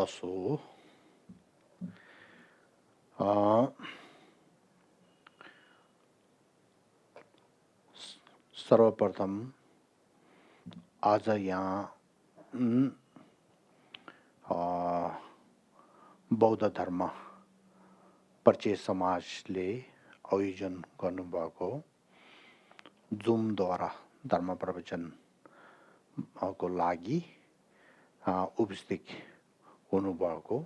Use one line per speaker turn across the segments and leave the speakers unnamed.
So a, सर्वप्रथम आज यहाँ बौद्ध धर्म परिचय समाजले आयोजन गर्नुभएको जुमद्वारा धर्म प्रवचनको लागि उपस्थित हुनुभएको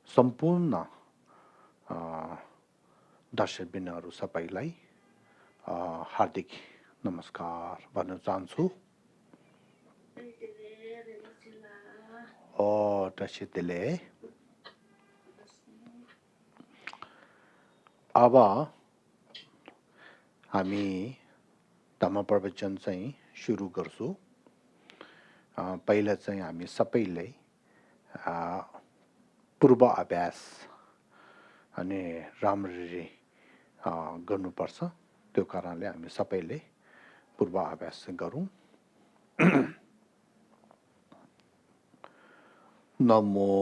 सम्पूर्ण दर्शकबिनहरू सबैलाई हार्दिक नमस्कार भन्न चाहन्छु। दर्शकले अब हामी धर्म प्रवचन चाहिँ सुरु गर्छौँ। पहिला चाहिँ हामी सबैले पूर्व अभ्यास अनि राम्ररी गर्नुपर्छ। त्यो कारणले हामी सबैले पूर्व अभ्यास गरौँ। नमो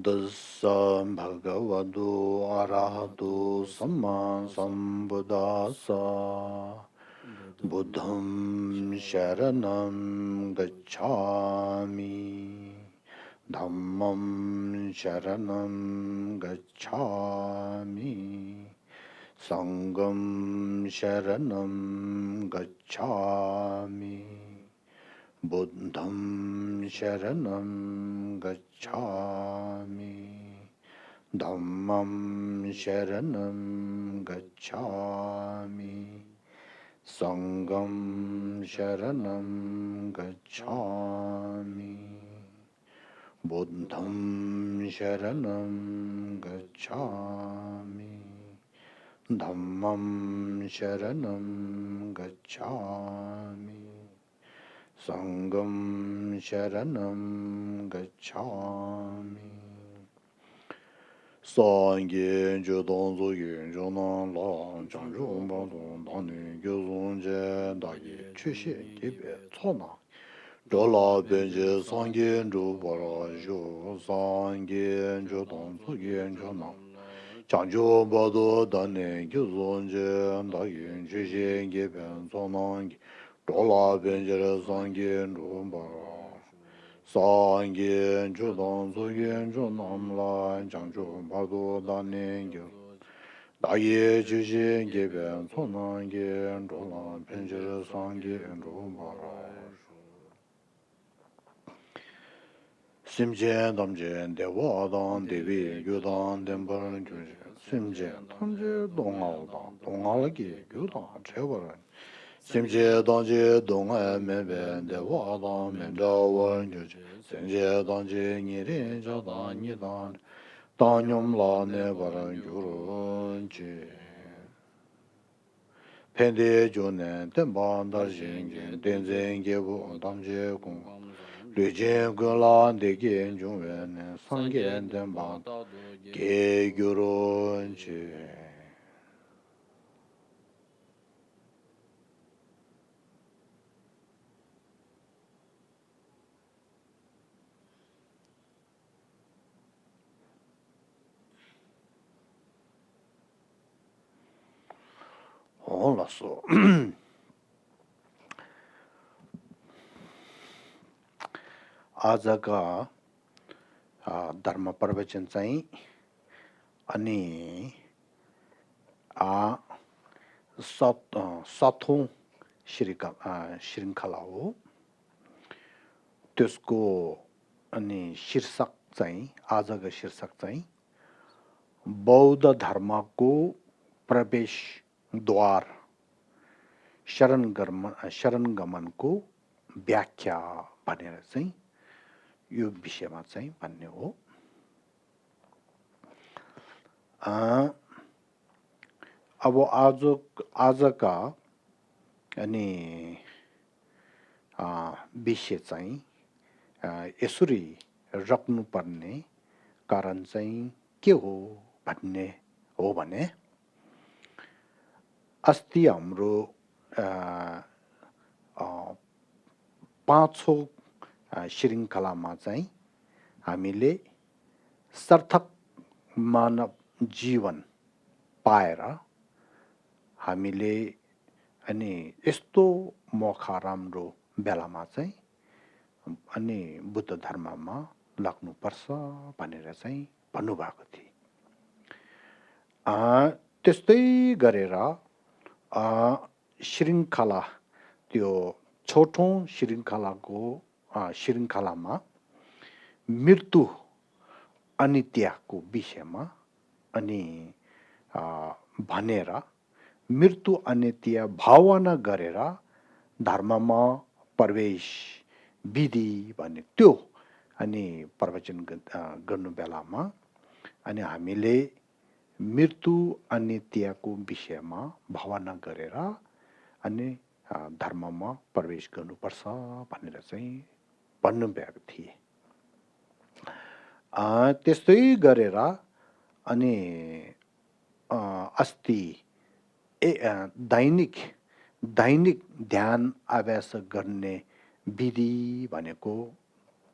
तस्सा भगवतो अरहतो सम्मा सम्बुद्धास्सा बुद्धं शरणं गच्छामि धम्मं शरणं गच्छामि संघं शरणं गच्छामि बुद्धं शरणं गच्छामि धम्मं शरणं गच्छामि संघं शरणं गच्छामि बुद्धं शरणं गच्छामि धम्मं शरणं गच्छामि संघं शरणं गच्छामि सांगे जोदों जोगे जोनां लां चांजों बादों दाने gyozong je daye chushe kebe tsona dola benje sangye jo bara jo sangye jo dong zoge jo na chanjo bado dane gyozong je daye chushe kebe tsona dola benje sangye jo bara sangye jo dong zoge jo nam la chanjo bado dane gyo 다예 주신 개변 손안개 조란 편지를 상계 조마라 심제 담제 대화단 대비 교단 덴버는 주제 심제 탐제 동아오다 동아하게 교단 제거는 심제 단제 동아 매변 대화단 맨다원 주제 심제 단제 니린 자단 니단 다뇽라네 바란 주런지 펜데 존네 덴반다 징징 덴쟁게부 담제공 르제글라 데게 중웬네 상겐 덴반 게교런지 올랐어. आजका धर्म प्रवचन चाहिँ अनि सातौं श्रृङ्खला हो। त्यसको अनि शीर्षक चाहिँ आजको शीर्षक चाहिँ बौद्ध धर्मको प्रवेश द्वार शरणगमनको व्याख्या भनेर चाहिँ यो विषयमा चाहिँ भन्ने हो। अब आजका अनि विषय चाहिँ यसरी राख्नुपर्ने कारण चाहिँ के हो भन्ने हो भने अस्ति हाम्रो पाँचौं श्रृङ्खलामा चाहिँ हामीले सार्थक मानव जीवन पाएर हामीले अनि यस्तो मौका राम्रो बेलामा चाहिँ अनि बुद्ध धर्ममा लाग्नुपर्छ भनेर चाहिँ भन्नुभएको थिए। त्यस्तै गरेर श्रृङ्खला त्यो छोटौँ श्रृङ्खलामा मृत्यु अनित्यको विषयमा अनि भनेर मृत्यु अनित्य भावना गरेर धर्ममा प्रवेश विधि भन्ने त्यो अनि प्रवचन गर्नु बेलामा अनि हामीले मृत्यु अनित्यको विषयमा भावना गरेर अनि धर्ममा प्रवेश गर्नुपर्छ भनेर चाहिँ भन्नुभएको थिए। त्यस्तै गरेर अनि अस्ति दैनिक ध्यान अभ्यास गर्ने विधि भनेको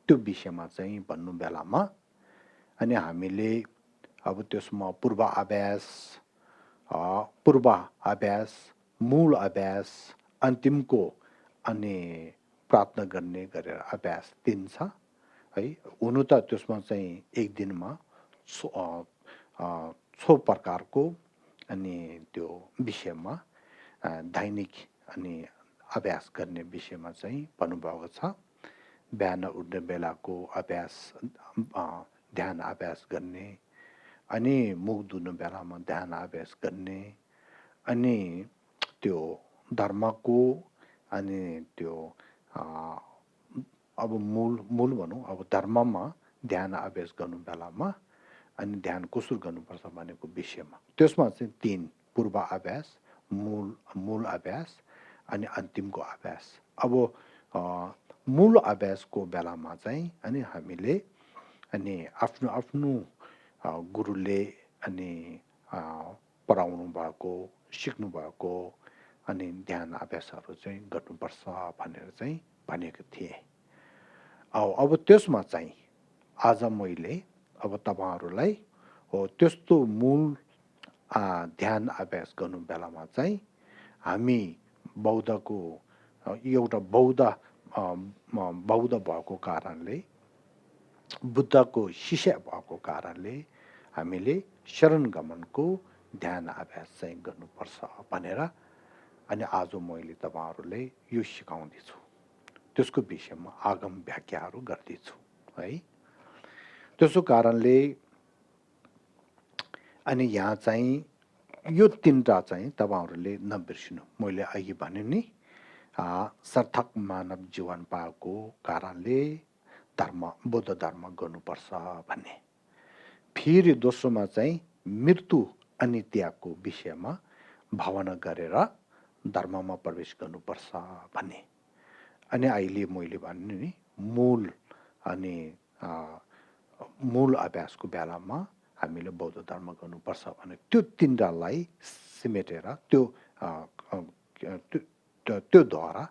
त्यो विषयमा चाहिँ भन्नु बेलामा अनि हामीले अब त्यसमा पूर्व अभ्यास मूल अभ्यास अन्तिमको अनि प्रार्थना गर्ने गरेर अभ्यास 3 छ है। हुनु त त्यसमा चाहिँ एक दिनमा 6 प्रकारको अनि त्यो विषयमा दैनिक अनि अभ्यास गर्ने विषयमा चाहिँ भन्नुभएको छ। बिहान उठ्ने बेलाको अभ्यास ध्यान अभ्यास गर्ने अनि मुख धुने बेलामा ध्यान अभ्यास गर्ने अनि त्यो धर्मको अनि त्यो अब मूल भनौँ अब धर्ममा ध्यान अभ्यास गर्नु बेलामा अनि ध्यान कसरी गर्नुपर्छ भनेको विषयमा त्यसमा चाहिँ 3 पूर्व अभ्यास मूल अभ्यास अनि अन्तिमको अभ्यास। अब मूल अभ्यासको बेलामा चाहिँ अनि हामीले अनि आफ्नो गुरुले अनि पढाउनु भएको सिक्नु भएको अनि ध्यान अभ्यासहरू चाहिँ गर्नुपर्छ भनेर चाहिँ भनेको थिए। अब त्यसमा चाहिँ आज मैले अब तपाईहरुलाई हो त्यस्तो मूल ध्यान अभ्यास गर्नु बेलामा चाहिँ हामी बौद्धको एउटा बौद्ध भएको कारणले बुद्धको शिष्य भएको कारणले हामीले शरण गमनको ध्यान अभ्यास चाहिँ गर्नुपर्छ भनेर अनि आज मैले तपाईहरुलाई यो सिकाउँदै छु। त्यसको विषयमा आगम व्याख्याहरू गर्दैछु है। त्यसो कारणले अनि यहाँ चाहिँ यो 3टा चाहिँ तपाईहरुले नबिर्सिनु। मैले अघि भने नि सार्थक मानव जीवन पाएको कारणले बुद्ध धर्म गर्नुपर्छ भन्ने। फेरि दोस्रोमा चाहिँ मृत्यु अनित्यको विषयमा भावना गरेर धर्ममा प्रवेश गर्नुपर्छ भन्ने। अनि अहिले मैले भन्ने नि मूल अभ्यासको बेलामा हामीले बौद्ध धर्म गर्नुपर्छ भने त्यो 3टालाई सिमेटेर त्योद्वारा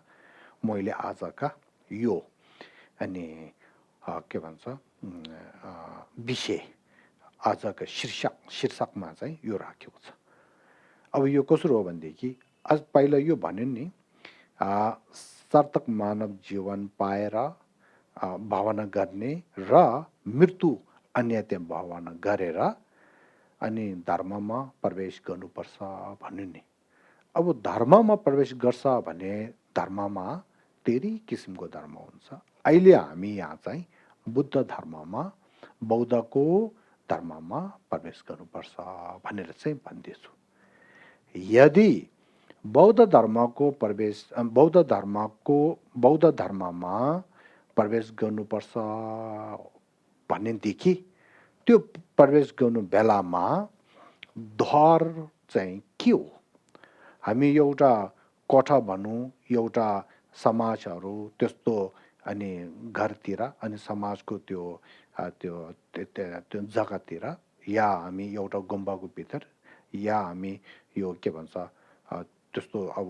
मैले आजका यो अनि के भन्छ विषय आजका शीर्षकमा चाहिँ यो राखेको छ। अब यो कसरी हो भनेदेखि आज पहिला यो भन्यो नि सार्थक मानव जीवन पाएर भावना गर्ने र मृत्यु अन्यथा भावना गरेर अनि धर्ममा प्रवेश गर्नुपर्छ भन्नु नि। अब धर्ममा प्रवेश गर्छ भने धर्ममा धेरै किसिमको धर्म हुन्छ। अहिले हामी यहाँ चाहिँ बुद्ध धर्ममा बौद्धको धर्ममा प्रवेश गर्नुपर्छ भनेर चाहिँ भन्दैछु। यदि बौद्ध धर्ममा प्रवेश गर्नुपर्छ भनेदेखि त्यो प्रवेश गर्नु बेलामा द्वार चाहिँ के हो? हामी एउटा कोठा भनौँ एउटा समाजहरू त्यस्तो अनि घरतिर अनि समाजको त्यो जग्गातिर या हामी एउटा गुम्बाको भित्र या हामी यो के भन्छ त्यस्तो अब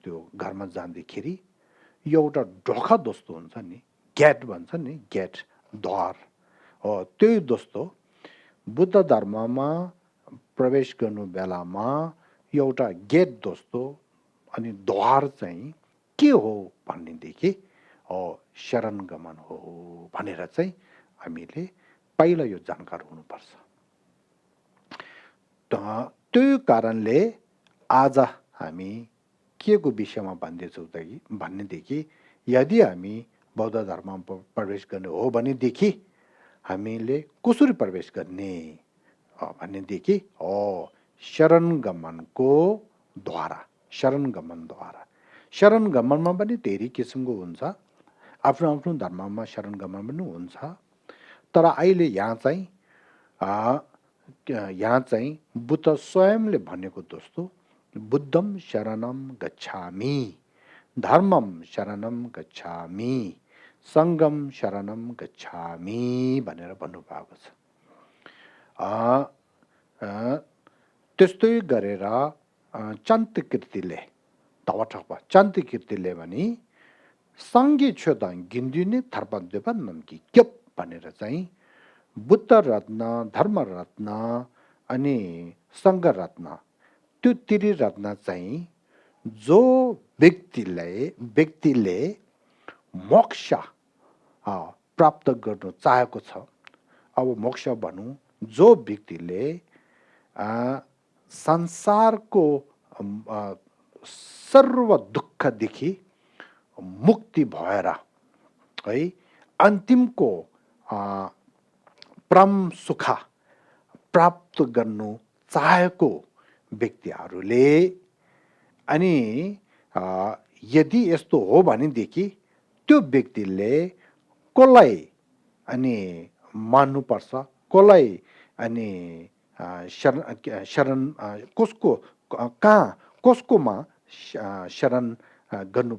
त्यो घरमा जाँदाखेरि एउटा ढोका जस्तो हुन्छ नि गेट भन्छ नि, गेट द्वार हो। त्यही दोस्तो बुद्ध धर्ममा प्रवेश गर्नु बेलामा एउटा गेट दोस्तो अनि द्वार चाहिँ के हो भन्नेदेखि शरण गमन हो भनेर चाहिँ हामीले पहिला यो जानकार हुनुपर्छ। त्यो कारणले आज हामी के को विषयमा भन्दैछौँ भन्नेदेखि यदि हामी बौद्ध धर्ममा प्रवेश गर्ने हो भनेदेखि हामीले कसरी प्रवेश गर्ने भनेदेखि शरण गमनको द्वारा, शरण गमनद्वारा। शरण गमनमा पनि धेरै किसिमको हुन्छ, आफ्नो आफ्नो धर्ममा शरण गमन पनि हुन्छ। तर अहिले यहाँ चाहिँ बुद्ध स्वयंले भनेको दोस्तो बुद्धम शरणम गच्छामि, धर्मम शरणम गच्छामि, सङ्गम शरणम गच्छामि भनेर भन्नुभएको छ। त्यस्तै गरेर चन्तिकृतिले तवठक्प चन्तिकृतिले भने सङ्गे छोदाङ गिन्दिने थर्पद्यपन नम्की क्यप भनेर चाहिँ बुद्ध रत्न, धर्म रत्न अनि सङ्घ रत्न, त्यो त्रिरत्न चाहिँ जो व्यक्तिले मोक्ष प्राप्त गर्नु चाहेको छ, अब मोक्ष भनौँ, जो व्यक्तिले संसारको सर्व दुःखदेखि मुक्ति भएर है अन्तिमको परम सुख प्राप्त गर्नु चाहेको व्यक्तिहरूले अनि यदि यस्तो हो भनेदेखि त्यो व्यक्तिले कसलाई अनि मान्नुपर्छ, कसलाई अनि शरण कसको कहाँ कसकोमा शरण गर्नु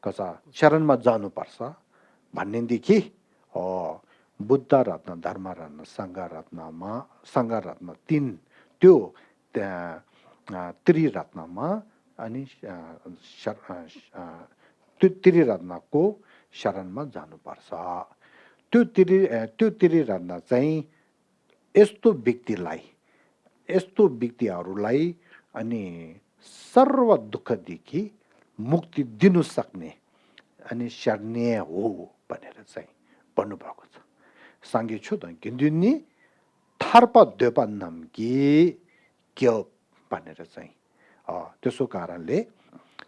कसा शरणमा जानुपर्छ भन्नेदेखि बुद्ध रत्न, धर्म रत्न, सङ्घ रत्न तीन त्यो त्रिरत्नमा अनि त्यो त्रिरत्नको शरणमा जानुपर्छ। त्यो त्रिरत्न चाहिँ यस्तो व्यक्तिहरूलाई अनि सर्व दुःखदेखि मुक्ति दिनु सक्ने अनि शरणीय हो भनेर चाहिँ भन्नुभएको छ। सांगे छु त गिन्दिनी थार्प द्वेपन्नम कि क्यो भनेर चाहिँ त्यसो कारणले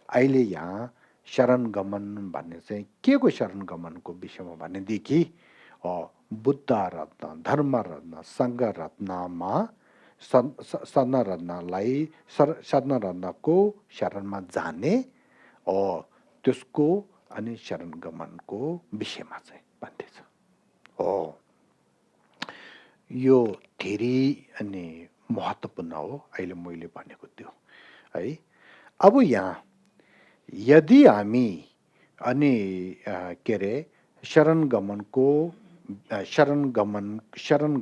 अहिले यहाँ शरण गमन भन्ने चाहिँ के को शरण गमनको विषयमा भनेदेखि बुद्ध रत्न, धर्म रत्न, सङ्घ रत्नमा सद्न रत्नको शरणमा जाने त्यसको अनि शरण गमनको विषयमा चाहिँ भन्दैछ। यो धेरै अनि महत्त्वपूर्ण हो अहिले मैले भनेको त्यो है। अब यहाँ यदि हामी अनि के अरे शरण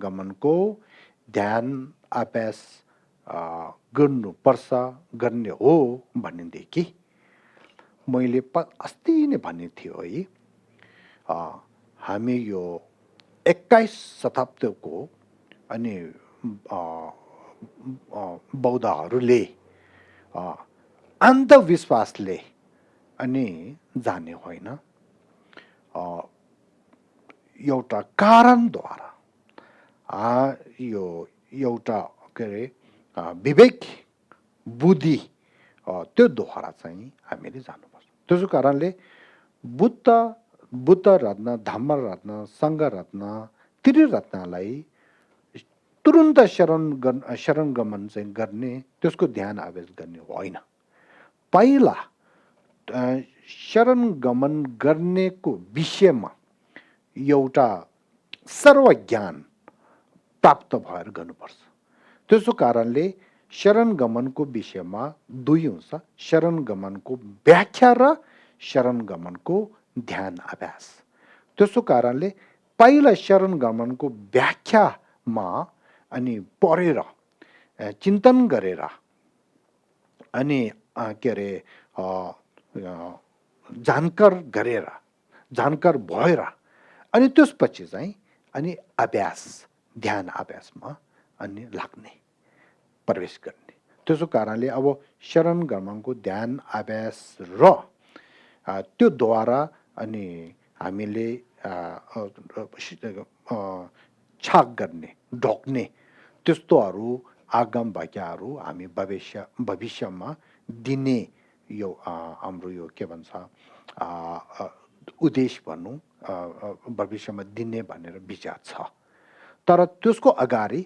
गमनको ध्यान अभ्यास गर्नुपर्छ, गर्ने हो भनेदेखि मैले अस्ति नै भनेको थियो है, हामी यो 21 शताब्दीको अनि बौद्धहरूले अन्धविश्वासले अनि जाने होइन, एउटा कारणद्वारा यो एउटा के अरे विवेक बुद्धि त्यो द्वारा चाहिँ हामीले जानुपर्छ। त्यसो कारणले बुद्ध रत्न, धम्म रत्न, सङ्घ रत्न, त्रिरत्नलाई तुरुन्त शरण गमन चाहिँ गर्ने, त्यसको ध्यान अभ्यास गर्ने होइन। पहिला शरण गमन गर्नेको विषयमा एउटा सर्वज्ञान प्राप्त भएर गर्नुपर्छ। त्यसो कारणले शरण गमनको विषयमा दुई हुन्छ, शरण गमनको व्याख्या र शरण गमनको ध्यान अभ्यास। त्यसो कारणले पहिला शरण गमनको व्याख्यामा अनि पढेर चिन्तन गरेर अनि के अरे जानकार गरेर जानकार भएर अनि त्यसपछि चाहिँ अनि अभ्यास ध्यान अभ्यासमा अनि लाग्ने प्रवेश गर्ने त्यसो कारणले अब शरण गमनको ध्यान अभ्यास र त्योद्वारा अनि हामीले छाक गर्ने ढोक्ने त्यस्तोहरू आगम वाक्यहरू हामी भविष्यमा दिने यो हाम्रो यो के भन्छ उद्देश्य भनौँ भविष्यमा दिने भनेर विचार छ तर त्यसको अगाडि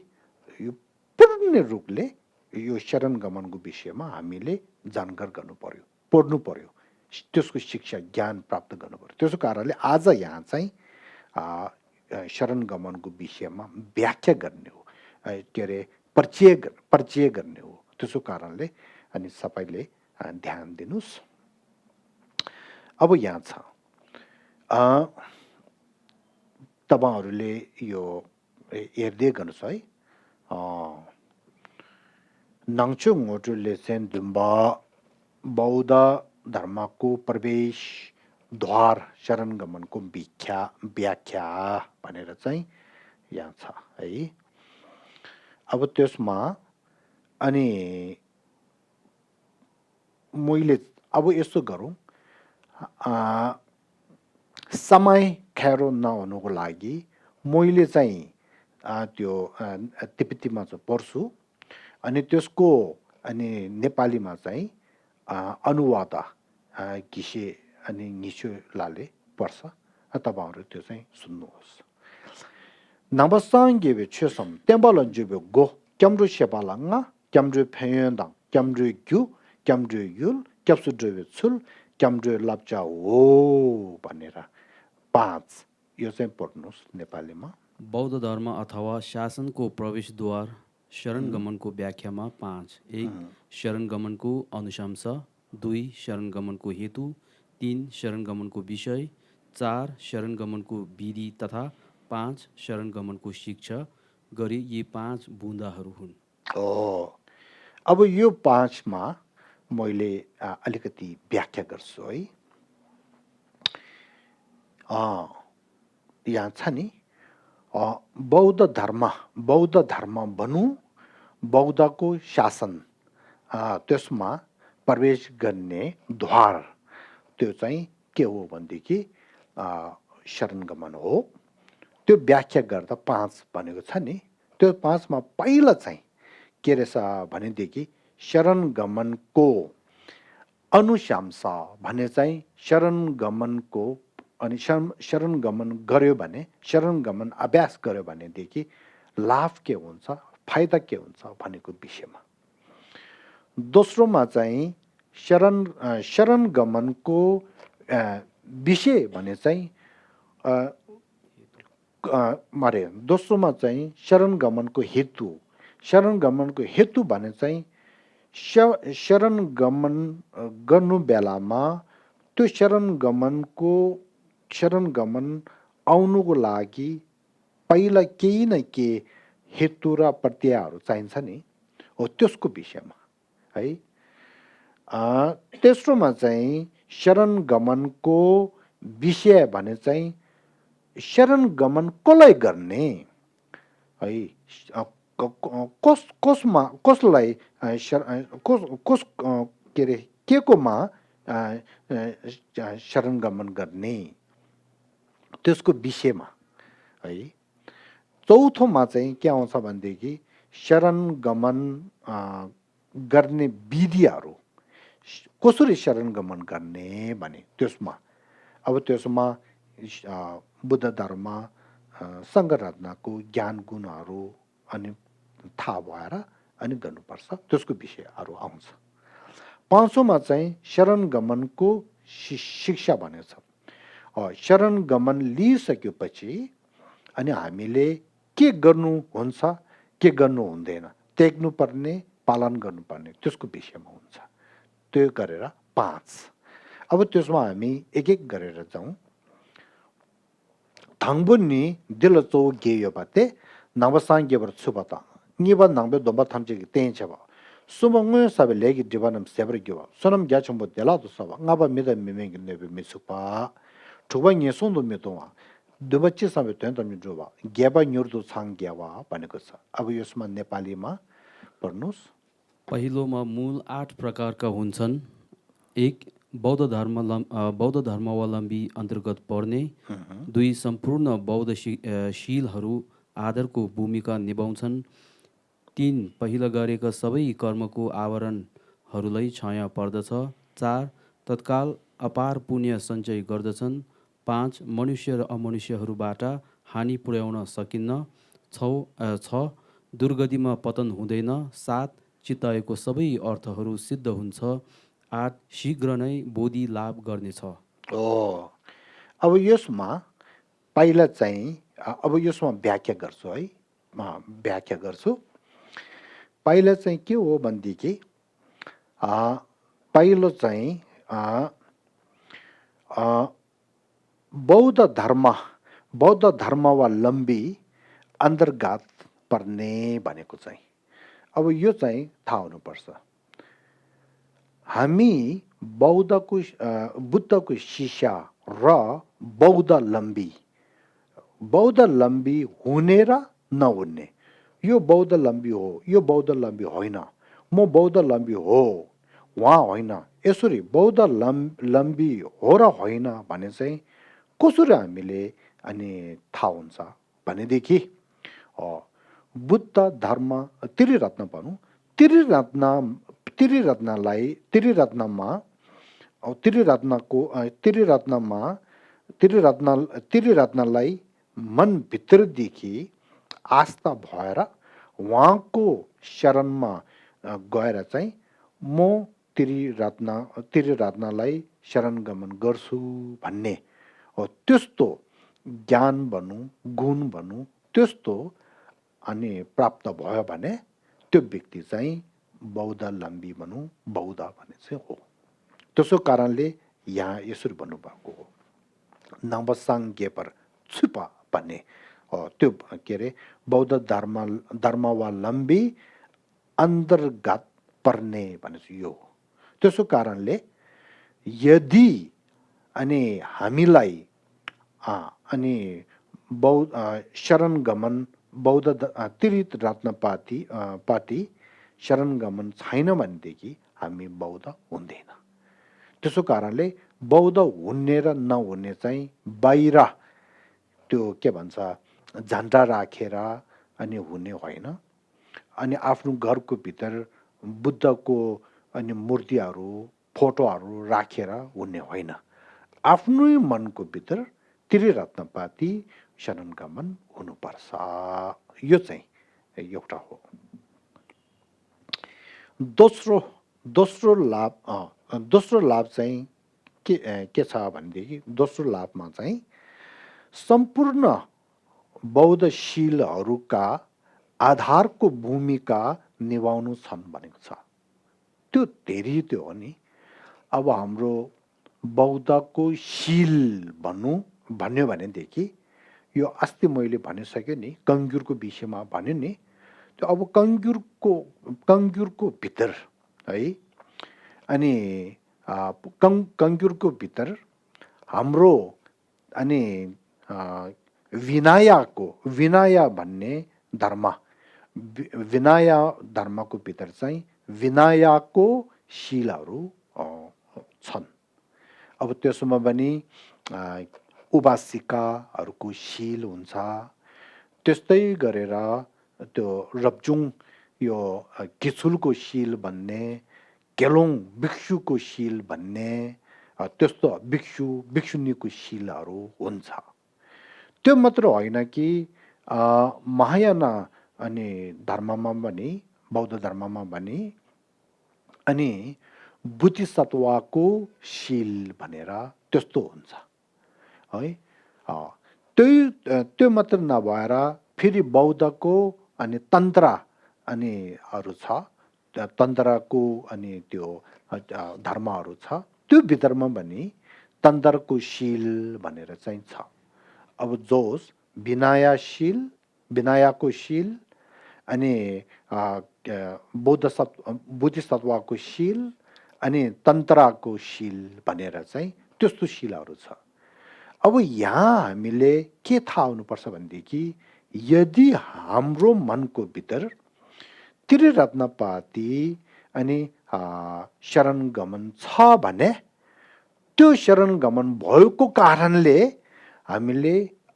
यो पूर्ण रूपले यो शरण गमनको विषयमा हामीले जानकार गर्नु पर्यो पढ्नु पर्यो त्यसको शिक्षा ज्ञान प्राप्त गर्नु पर्यो त्यसो कारणले आज यहाँ चाहिँ शरण गमनको विषयमा व्याख्या गर्ने हो के अरे परिचय गर्ने हो त्यसो कारणले अनि सबैले ध्यान दिनुस् अब यहाँ छ तपाईहरुले यो हेर्दै गर्नुस् है नाङचुङ मोटुले सेन दुम्बा बौद्ध धर्मको प्रवेश द्वार शरण गमनको व्याख्या भनेर चाहिँ यहाँ छ है अब त्यसमा अनि मैले अब यसो गरौँ समय खेरो नहुनुको लागि मैले चाहिँ त्यो तिब्बतीमा चाहिँ पढ्छु अनि त्यसको अनि नेपालीमा चाहिँ अनुवाद घिसे अनि निचोलाले पढ्छ तपाईहरु त्यो चाहिँ सुन्नुहोस् नबसाङगे छेसम टेम्बलन जुबे गो क्याम्रु शेपालाङा क्याम्रु फेयन्दाङ क्याम्रु ग्यु क्याम्रु युल क्याप्सु ड्रेवे छुल क्याम्रु लाप्चा हो भनेर 5 यो चाहिँ पढ्नुस् नेपालीमा
बौद्ध धर्म अथवा शासनको प्रवेशद्वार शरण गमनको व्याख्यामा 5 1 शरण गमनको अनुशंस 2 शरण गमनको हेतु 3 शरण गमनको विषय 4 शरण गमनको विधि तथा 5 शरण गमनको शिक्षा गरी यी 5 बुँदाहरू हुन्
अब यो 5 मा मैले अलिकति व्याख्या गर्छु है यहाँ छ नि बौद्ध धर्म भनौँ बौद्धको शासन त्यसमा प्रवेश गर्ने द्वार त्यो चाहिँ के हो भनेदेखि शरण गमन हो त्यो व्याख्या गर्दा 5 भनेको छ नि त्यो 5 मा पहिला चाहिँ के रहेछ भनेदेखि शरण गमनको अनुशंसा भने चाहिँ शरण गमनको अनि शरण गमन गर्यो भने शरण गमन अभ्यास गर्यो भनेदेखि लाभ के हुन्छ फाइदा के हुन्छ भनेको विषयमा दोस्रोमा चाहिँ शरण गमनको विषय भने चाहिँ मारे दोस्रोमा चाहिँ शरण गमनको हेतु भने चाहिँ शरण गमन गर्नु बेलामा त्यो शरण गमन आउनुको लागि पहिला केही न केही हेतु र प्रत्ययहरू चाहिन्छ नि हो त्यसको विषयमा है तेस्रोमा चाहिँ शरण गमनको विषय भने चाहिँ शरण गमन कसलाई गर्ने है कसलाई कस के अरे के कोमा शरण गमन गर्ने त्यसको विषयमा है चौथोमा चाहिँ के आउँछ भनेदेखि शरण गमन गर्ने विधिहरू कसरी शरण गमन गर्ने भने त्यसमा अब त्यसमा बुद्ध धर्म सङ्घरत्नको ज्ञान गुणहरू अनि थाहा भएर अनि गर्नुपर्छ त्यसको विषयहरू आउँछ पाँचौँमा चाहिँ शरण गमनको शिक्षा भनेको छ शरण गमन लिइसकेपछि अनि हामीले के गर्नु हुन्छ के गर्नु हुँदैन त्याग्नु पर्ने पालन गर्नुपर्ने त्यसको विषयमा हुन्छ त्यो गरेर 5 अब त्यसमा हामी एक एक गरेर जाउँ थाङबुन्नी दिल चौ गेयो बाते नवसाङ्गेबर छुबता निबा नङबे दोबा थम्चे तेंचबा सुमंगो सब लेगी दिवानम सेबर गिवा सुनम ग्याचम देला तो सब ngaba mida मिमेंग नेबे मिसुपा ठुबा न्यसोंदो मेतोवा दुबच्चे सबै तेन्तमी जोवा गेबा न्युर्दो छाङ गेवा भनेको छ अब यसमा नेपालीमा पढ्नुस्
पहिलोमा मूल 8 प्रकारका हुन्छन्। 1. बौद्ध धर्मावलम्बी अन्तर्गत पर्ने। 2. सम्पूर्ण बौद्ध शीलहरू आदरको भूमिका निभाउँछन्। 3. पहिला गरेका सबै कर्मको आवरणहरूलाई क्षय पर्दछ। 4. तत्काल अपार पुण्य सञ्चय गर्दछन्। 5. मनुष्य र अमनुष्यहरूबाट हानि पुर्याउन सकिन्न। 6. दुर्गतिमा पतन हुँदैन। 7. चिताएको सबै अर्थहरू सिद्ध हुन्छ। 8. शीघ्र नै बोधि लाभ गर्नेछ।
ओ अब यसमा पहिला चाहिँ अब यसमा व्याख्या गर्छु है व्याख्या गर्छु पहिला चाहिँ के हो भनेदेखि पहिलो चाहिँ बौद्ध धर्मावलम्बी अन्तर्गत पर्ने भनेको चाहिँ अब यो चाहिँ थाहा हुनुपर्छ हामी बुद्धको शिष्य र बौद्धलम्बी हुने र नहुने यो बौद्धलम्बी हो यो बौद्धलम्बी होइन म बौद्धलम्बी हो उहाँ होइन यसरी बौद्धलम्बी हो र होइन भने चाहिँ कसरी हामीले अनि थाहा हुन्छ भनेदेखि बुद्ध धर्म त्रिरत्न भनौँ त्रिरत्नलाई मनभित्रदेखि आस्था भएर उहाँको शरणमा गएर चाहिँ म त्रिरत्नलाई शरण गमन गर्छु भन्ने त्यस्तो ज्ञान भनौँ गुण भनौँ त्यस्तो अनि प्राप्त भयो भने त्यो व्यक्ति चाहिँ बौद्धलम्बी भनौँ बौद्ध भन्ने चाहिँ हो त्यसो कारणले यहाँ यसरी भन्नुभएको हो नवसाङ गेपर छुपा भन्ने त्यो के अरे बौद्ध धर्मावलम्बी अन्तर्गत पर्ने भने चाहिँ यो हो त्यसो कारणले यदि अनि हामीलाई अनि शरण गमन बौद्ध त्रिरत्नपाती शरण गमन छैन भनेदेखि हामी बौद्ध हुँदैन त्यसो कारणले बौद्ध हुने र नहुने चाहिँ बाहिर त्यो के भन्छ झन्डा राखेर अनि हुने होइन अनि आफ्नो घरको भित्र बुद्धको अनि मूर्तिहरू फोटोहरू राखेर हुने होइन आफ्नै मनको भित्र त्रिरत्नपाती शरण गमन हुनुपर्छ यो चाहिँ एउटा हो दोस्रो लाभ चाहिँ के छ भनेदेखि दोस्रो लाभमा चाहिँ सम्पूर्ण बौद्ध शीलहरूका आधारको भूमिका निभाउनु छन् भनेको छ त्यो धेरै त्यो हो नि अब हाम्रो बौद्धको शील भन्यो भनेदेखि यो अस्ति मैले भनिसकेँ नि कङ्ग्युरको विषयमा भन्यो नि त्यो अब कङ्ग्युरको भित्र है अनि कङ्ग्युरको भित्र हाम्रो अनि विनय भन्ने धर्म विनय धर्मको भित्र चाहिँ विनयको शीलहरू छन् अब त्यसमा पनि उपासिकाहरूको शील हुन्छ त्यस्तै गरेर त्यो रब्जुङ यो किचुलको शील भन्ने केलोङ भिक्षुको शील भन्ने त्यस्तो भिक्षुनीको शीलहरू हुन्छ त्यो मात्र होइन कि महायान अनि धर्ममा पनि बौद्ध धर्ममा पनि अनि बुद्धिसत्वको शील भनेर त्यस्तो हुन्छ है त्यो मात्र नभएर फेरि बौद्धको अनि तन्त्र अनि अरू छ तन्त्रको अनि त्यो धर्महरू छ त्यो भित्रमा पनि तन्त्रको शील भनेर चाहिँ छ अब जोस विनयको शील अनि बुद्धिसत्वको शील अनि तन्त्रको शील भनेर चाहिँ त्यस्तो शीलहरू छ अब यहाँ हामीले के थाहा हुनुपर्छ भनेदेखि यदि हाम्रो मनको भित्र त्रिरत्नपाती अनि शरण गमन छ भने त्यो शरण गमन भएको कारणले हामीले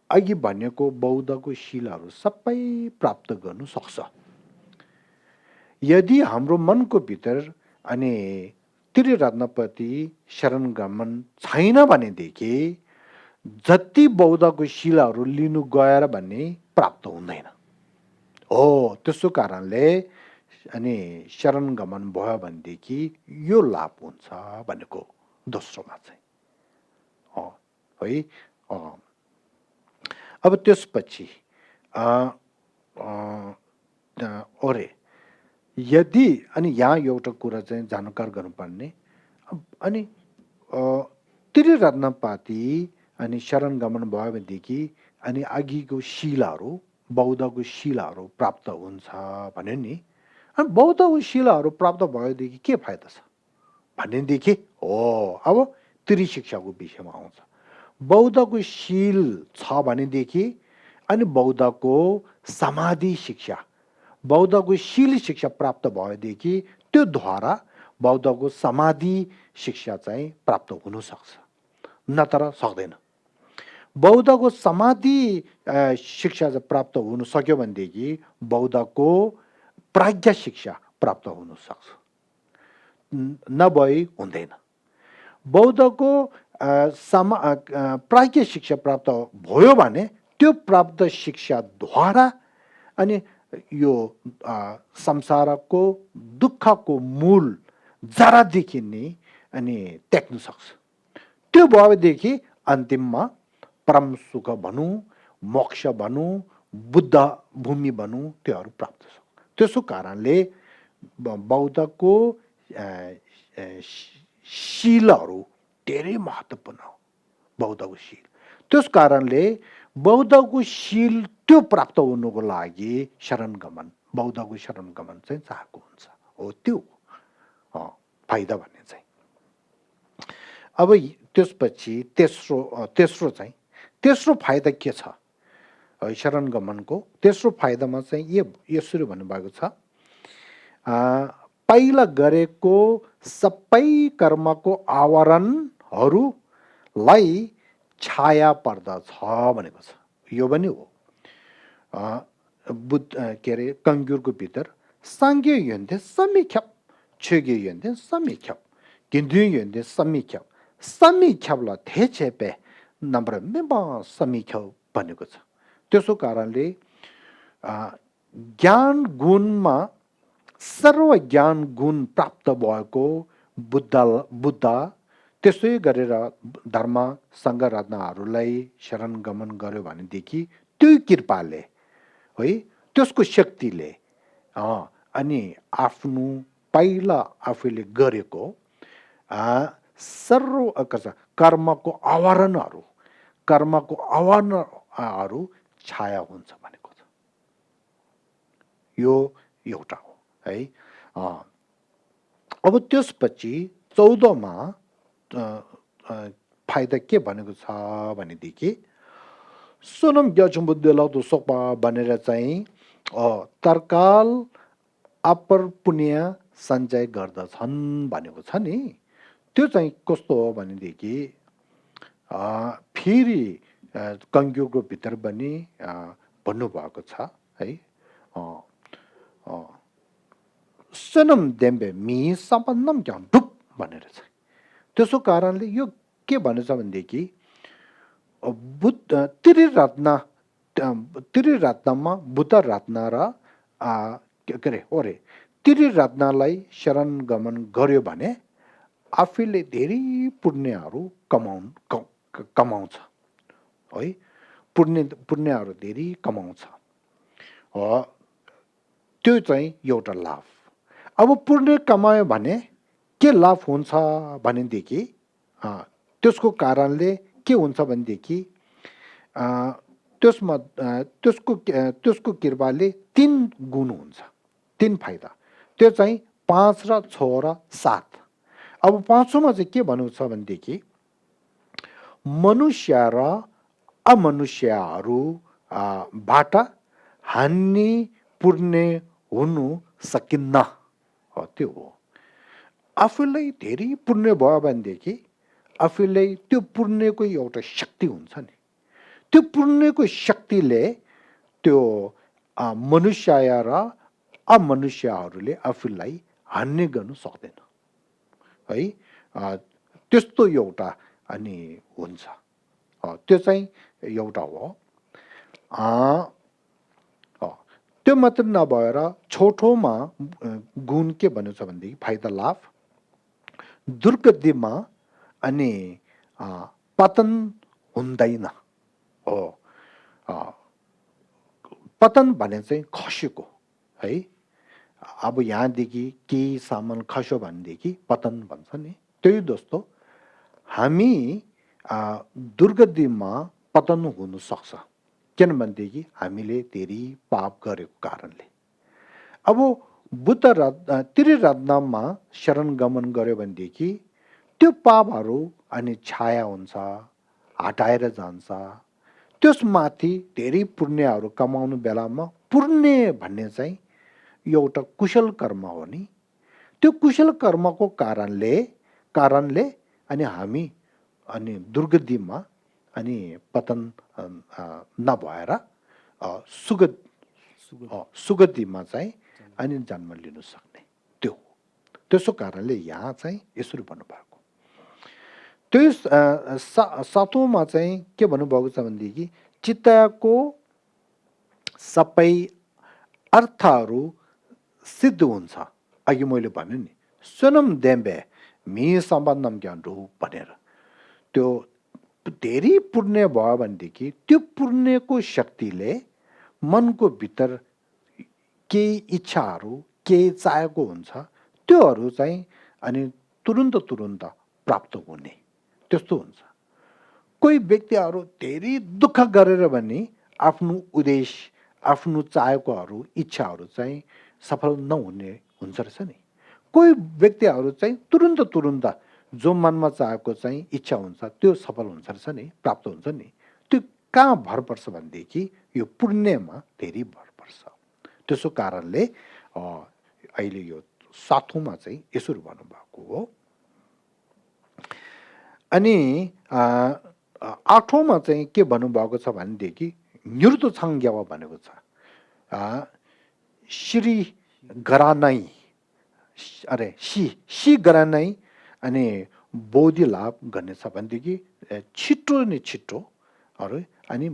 अघि भनेको बौद्धको शिलाहरू सबै प्राप्त गर्नु सक्छ। यदि हाम्रो मनको भित्र अनि त्रिरत्नपति शरण गमन छैन भनेदेखि जति बौद्धको शिलाहरू लिनु गएर भन्ने प्राप्त हुँदैन। हो त्यसो कारणले अनि शरण गमन भयो भनेदेखि यो लाभ हुन्छ भनेको दोस्रोमा चाहिँ है। अब त्यसपछि अरे यदि अनि यहाँ एउटा कुरा चाहिँ जानकार गर्नुपर्ने अनि त्रिरत्नपाती अनि शरण गमन भयो भनेदेखि अनि अघिको शिलाहरू बौद्धको शिलाहरू प्राप्त हुन्छ भन्यो नि। अनि बौद्धको शिलाहरू प्राप्त भएदेखि के फाइदा छ भनेदेखि अब त्रिशिक्षाको विषयमा आउँछ। बौद्धको शील छ भनेदेखि अनि बौद्धको समाधि शिक्षा बौद्धको शील शिक्षा प्राप्त भएदेखि त्यो द्वारा बौद्धको समाधि शिक्षा चाहिँ प्राप्त हुन सक्छ, नत्र सक्दैन। बौद्धको समाधि शिक्षा प्राप्त हुन सक्यो भनेदेखि बौद्धको प्राज्ञा शिक्षा प्राप्त हुन सक्छ, नभई हुँदैन। बौद्धको प्राज्ञा शिक्षा प्राप्त भयो भने त्यो प्राप्त शिक्षाद्वारा अनि यो संसारको दुःखको मूल जरादेखि नै अनि त्याग्न सक्छ। त्यो भएदेखि अन्तिममा परम सुख भनौँ, मोक्ष भनौँ, बुद्ध भूमि भनौँ, त्योहरू प्राप्त छ। त्यसो कारणले बौद्धको शीलहरू धेरै महत्त्वपूर्ण हो, बौद्धको शील। त्यस कारणले बौद्धको शील त्यो प्राप्त हुनुको लागि शरण गमन बौद्धको शरण गमन चाहिँ चाहेको हुन्छ। हो त्यो फाइदा भन्ने चाहिँ। अब त्यसपछि तेस्रो फाइदा के छ शरण गमनको? तेस्रो फाइदामा चाहिँ यसरी भन्नुभएको छ, पहिला गरेको सबै कर्मको आवरणहरूलाई छाया पर्दछ भनेको छ। यो पनि हो के अरे कङ्ग्युरको भित्र साङ्ग्य यन्थे समीख्याप छेगे यन्थे समीख्याप किन्द्रिय यन्थे समीख्याप समीख्यापलाई थेचेपे नम्र मेबा समीख्याप भनेको छ। त्यसो कारणले ज्ञान गुणमा सर्व ज्ञान गुण प्राप्त भएको बुद्ध त्यसै गरेर धर्म सङ्घ रत्नहरूलाई शरण गमन गर्यो भनेदेखि त्यो कृपाले है त्यसको शक्तिले अनि आफ्नो पहिला आफूले गरेको सर्व कर्मको आवरणहरू छाया हुन्छ भनेको छ। यो एउटा हो है। अब त्यसपछि 14मा फाइदा के भनेको छ भनेदेखि सोनम ग्याचुम बुद्धि लाउँदो सोक्पा भनेर चाहिँ तर्काल अपर पुण्य सञ्चय गर्दछन् भनेको छ नि। त्यो चाहिँ कस्तो हो भनेदेखि फेरि कङ्ग्युको भित्र पनि भन्नुभएको छ है, सनम देम्बे मी सम्पन्नम क्या डुप भनेर छ। त्यसो कारणले यो के भनेछ भनेदेखि त्रिरत्नमा बुद्ध रत्न र के अरे त्रिरत्नलाई शरण गमन गर्यो भने आफूले धेरै पुण्यहरू कमाउँछ है, पुण्यहरू धेरै कमाउँछ। त्यो चाहिँ एउटा लाभ। अब पुण्य कमायो भने के लाभ हुन्छ भनेदेखि त्यसको कारणले के हुन्छ भनेदेखि त्यसको कृपाले 3 गुण हुन्छ, 3 फाइदा। त्यो चाहिँ 5 र 6 र 7। अब 5औँमा चाहिँ के भनेको छ भनेदेखि मनुष्य र अमनुष्यहरू बाट हानि पुर्ने हुनु सकिन्न त्यो हो आफूलाई धेरै पुण्य भयो भनेदेखि आफूलाई त्यो पुण्यको एउटा शक्ति हुन्छ नि त्यो पुण्यको शक्तिले त्यो मनुष्य र अमनुष्यहरूले आफूलाई हानि गर्नु सक्दैन है त्यस्तो एउटा अनि हुन्छ त्यो चाहिँ एउटा हो त्यो मात्र नभएर छोटोमा गुण के भनेको छ भनेदेखि फाइदा लाभ दुर्गतिमा अनि पतन हुँदैन हो पतन भने चाहिँ खसेको है अब यहाँदेखि केही सामान खस्यो भनेदेखि पतन भन्छ नि त्यही जस्तो हामी दुर्गतिमा पतन हुन सक्छ किनभनेदेखि हामीले धेरै पाप गरेको कारणले अब बुद्ध त्रिरत्नमा शरण गमन गर्यो भनेदेखि त्यो पापहरू अनि छाया हुन्छ हटाएर जान्छ त्यसमाथि धेरै पुण्यहरू कमाउनु बेलामा पुण्य भन्ने चाहिँ एउटा कुशल कर्म हो नि त्यो कुशल कर्मको कारणले अनि हामी अनि दुर्गतिमा अनि पतन नभएर सुगतिमा चाहिँ अनि जन्म लिन सक्ने त्यो त्यसो कारणले यहाँ चाहिँ यसरी भन्नुभएको त्यो सातौँमा चाहिँ के भन्नुभएको छ भनेदेखि चित्तको सबै अर्थहरू सिद्ध हुन्छ अघि मैले भने नि सुनम देम्बे मी सम्बन्धम ज्ञान रूप भनेर त्यो धेरै पुण्य भयो भनेदेखि त्यो पुण्यको शक्तिले मनको भित्र केही इच्छाहरू केही चाहेको हुन्छ त्योहरू चाहिँ अनि तुरुन्त प्राप्त हुने त्यस्तो हुन्छ कोही व्यक्तिहरू धेरै दुःख गरेर भने आफ्नो उद्देश्य आफ्नो चाहेकोहरू इच्छाहरू चाहिँ सफल नहुने हुन्छ रहेछ नि कोही व्यक्तिहरू चाहिँ तुरुन्त जो मनमा चाहेको चाहिँ इच्छा हुन्छ त्यो सफल हुन्छ रहेछ नि प्राप्त हुन्छ नि त्यो कहाँ भर पर्छ भनेदेखि यो पुण्यमा धेरै भर पर्छ त्यसो कारणले अहिले यो सातौँमा चाहिँ यसरी भन्नुभएको हो अनि आठौँमा चाहिँ के भन्नुभएको छ भनेदेखि निरुद्ध छाङ्ग्यावा भनेको छ श्री गरानै सी गरानै अनि बोधि लाभ गर्ने छ भनेदेखि छिटोहरू अनि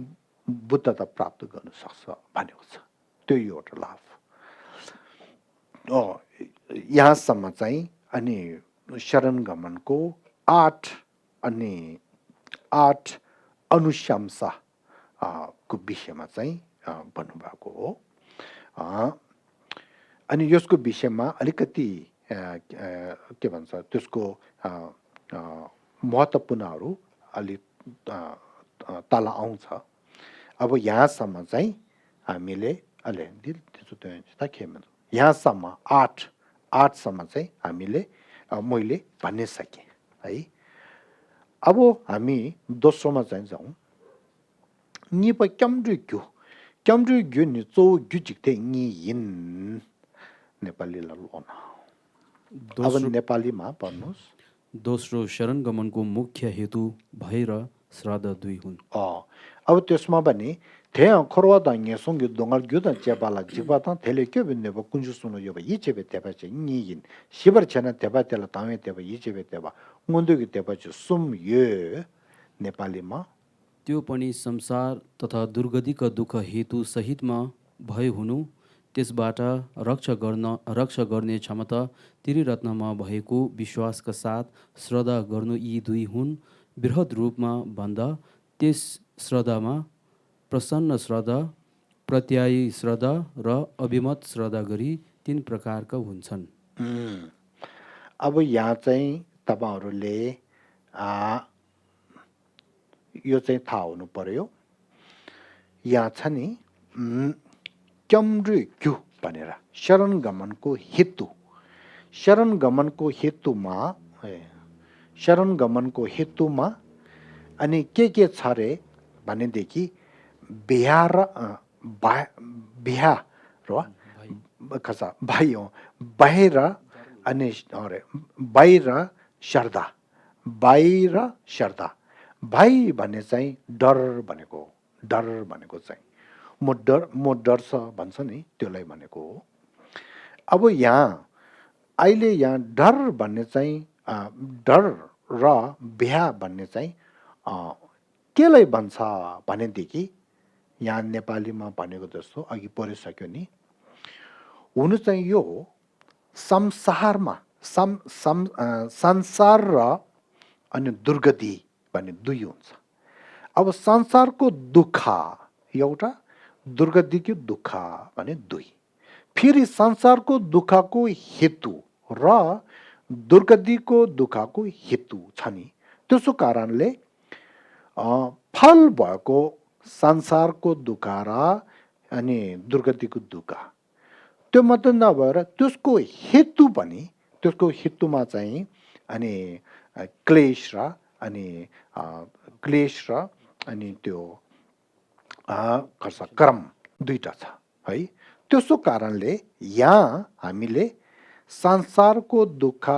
बुद्धता प्राप्त गर्न सक्छ भनेको छ त्यो एउटा लाभ यहाँसम्म चाहिँ अनि शरण गमनको 8 अनुशंसा को विषयमा चाहिँ भन्नुभएको हो अनि यसको विषयमा अलिकति के भन्छ त्यसको महत्त्वपूर्णहरू अलि तल आउँछ अब यहाँसम्म चाहिँ हामीले यहाँसम्म 8सम्म चाहिँ हामीले मैले भन्ने सकेँ है अब हामी दोस्रोमा चाहिँ जाउँ निप क्याम्ड्रु ग्यो नि चो ग्यु जिक्थे नि यिन नेपालीलाई लोन अब नेपालीमा भन्नुहोस्
दोस्रो शरण गमनको मुख्य हेतु भएर श्राद्ध 2 हुन्
अब त्यसमा भने थे खरवा दङ्गे सँगै दोंगल ग्यो त चेपाला जिबा त थेले के भन्ने ब कुन्जु सुनो यो यी चेबे तेबा चाहिँ नि यिन शिवर छन तेबा तेला तामे तेबा यी चेबे तेबा मुन्दुकी तेबा चाहिँ सुम यो नेपालीमा
त्यो पनि संसार तथा दुर्गतिका दुःख हेतु सहितमा भय हुनु त्यसबाट रक्षा गर्ने क्षमता त्रिरत्नमा भएको विश्वासका साथ श्रद्धा गर्नु यी 2 हुन् बृहत रूपमा भन्दा त्यस श्रद्धामा प्रसन्न श्रद्धा प्रत्यायी श्रद्धा र अभिमत श्रद्धा गरी 3 प्रकारका हुन्छन्
अब यहाँ चाहिँ तपाईहरुले यो चाहिँ थाहा हुनु पर्यो यहाँ छ नि क्यम्ड्रु भनेर शरण गमनको हेतुमा अनि के छ रे भनेदेखि बिहा र बिहा र कसा भाइ हो बाहिर अनि अरे बाहिर शर्दा बाहिर शर्दा भाइ भन्ने चाहिँ डर भनेको हो डर भनेको चाहिँ म डर्छ भन्छ नि त्यसलाई भनेको हो अब यहाँ अहिले यहाँ डर भन्ने चाहिँ डर र बिहा भन्ने चाहिँ केलाई भन्छ भनेदेखि यहाँ नेपालीमा भनेको जस्तो अघि परिसक्यो नि हुनु चाहिँ यो हो संसारमा संसार र अनि दुर्गति भन्ने दुई हुन्छ अब संसारको दुःख एउटा दुर्गतिको दुःख भने दुई फेरि संसारको दुःखको हेतु र दुर्गतिको दुःखको हेतु छ नि त्यसो कारणले फल भएको संसारको दुःख र अनि दुर्गतिको दुःख त्यो मात्र नभएर त्यसको हेतु पनि त्यसको हेतुमा चाहिँ अनि क्लेश र अनि क्लेश र अनि त्यो कर्म दुईटा छ है त्यसो कारणले यहाँ हामीले संसारको दुःख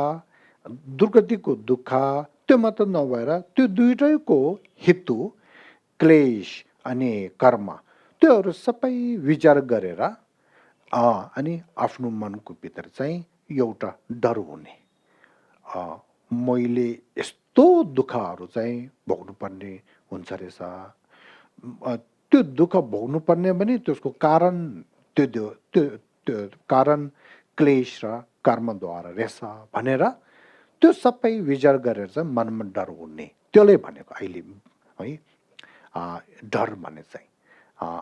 दुर्गतिको दुःख त्यो मात्र नभएर त्यो दुईटैको हेतु क्लेश अनि कर्म त्योहरू सबै विचार गरेर अनि आफ्नो मनको भित्र चाहिँ एउटा डर हुने मैले यस्तो दुःखहरू चाहिँ भोग्नुपर्ने हुन्छ रहेछ त्यो दुःख भोग्नुपर्ने पनि त्यसको कारण त्यो कारण क्लेश र कर्मद्वारा रहेछ भनेर त्यो सबै विचार गरेर चाहिँ मनमा डर हुने त्यसले भनेको अहिले है डर भने चाहिँ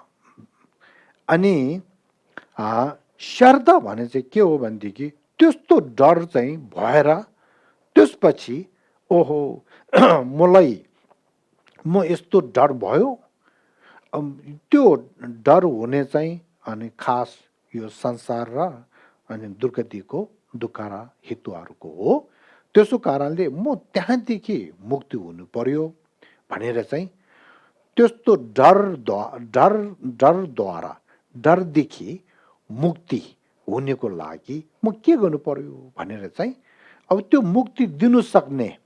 अनि श्रद्धा भने चाहिँ के हो भनेदेखि त्यस्तो डर चाहिँ भएर त्यसपछि ओहो मलाई म यस्तो डर भयो त्यो डर हुने चाहिँ अनि खास यो संसार र अनि दुर्गतिको दुःख र हेतुहरूको हो त्यसो कारणले म त्यहाँदेखि मुक्ति हुनु पर्यो भनेर चाहिँ त्यस्तो डरद्वारा डरदेखि मुक्ति हुनेको लागि म के गर्नु पर्यो भनेर चाहिँ अब त्यो मुक्ति दिनु सक्ने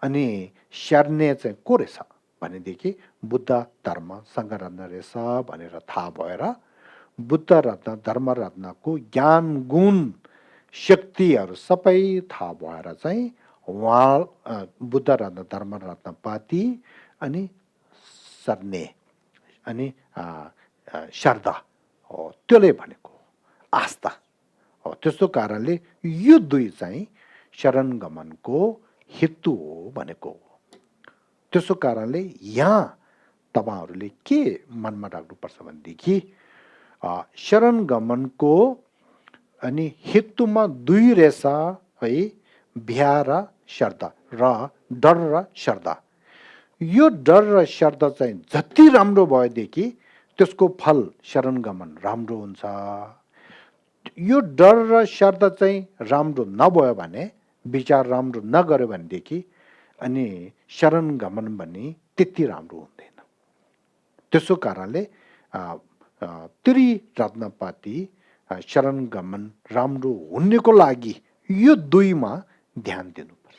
अनि स्याहार्ने चाहिँ को रहेछ भनेदेखि बुद्ध धर्म सङ्घरत्न रहेछ भनेर थाहा भएर बुद्ध रत्न धर्म रत्नको ज्ञान गुण शक्तिहरू सबै थाहा भएर चाहिँ उहाँ बुद्ध रत्न धर्म रत्न पाती अनि सर्ने अनि श्रद्धा हो त्यसले भनेको आस्था हो त्यस्तो कारणले यो दुई चाहिँ शरण गमनको हेतु हो भनेको त्यसो कारणले यहाँ तपाईँहरूले के मनमा राख्नुपर्छ भनेदेखि शरण गमनको अनि हेतुमा दुई रहेछ है बिहा र श्रद्धा र डर र श्रद्धा यो डर र श्रद्धा चाहिँ जति राम्रो भएदेखि त्यसको फल शरण गमन राम्रो हुन्छ यो डर र श्रद्धा चाहिँ राम्रो नभयो भने विचार राम्रो नगर्यो भनेदेखि अनि शरण गमन भन्ने त्यति राम्रो हुँदैन त्यसो कारणले त्रिरत्नपाती शरण गमन राम्रो हुनेको लागि यो दुईमा ध्यान दिनुपर्छ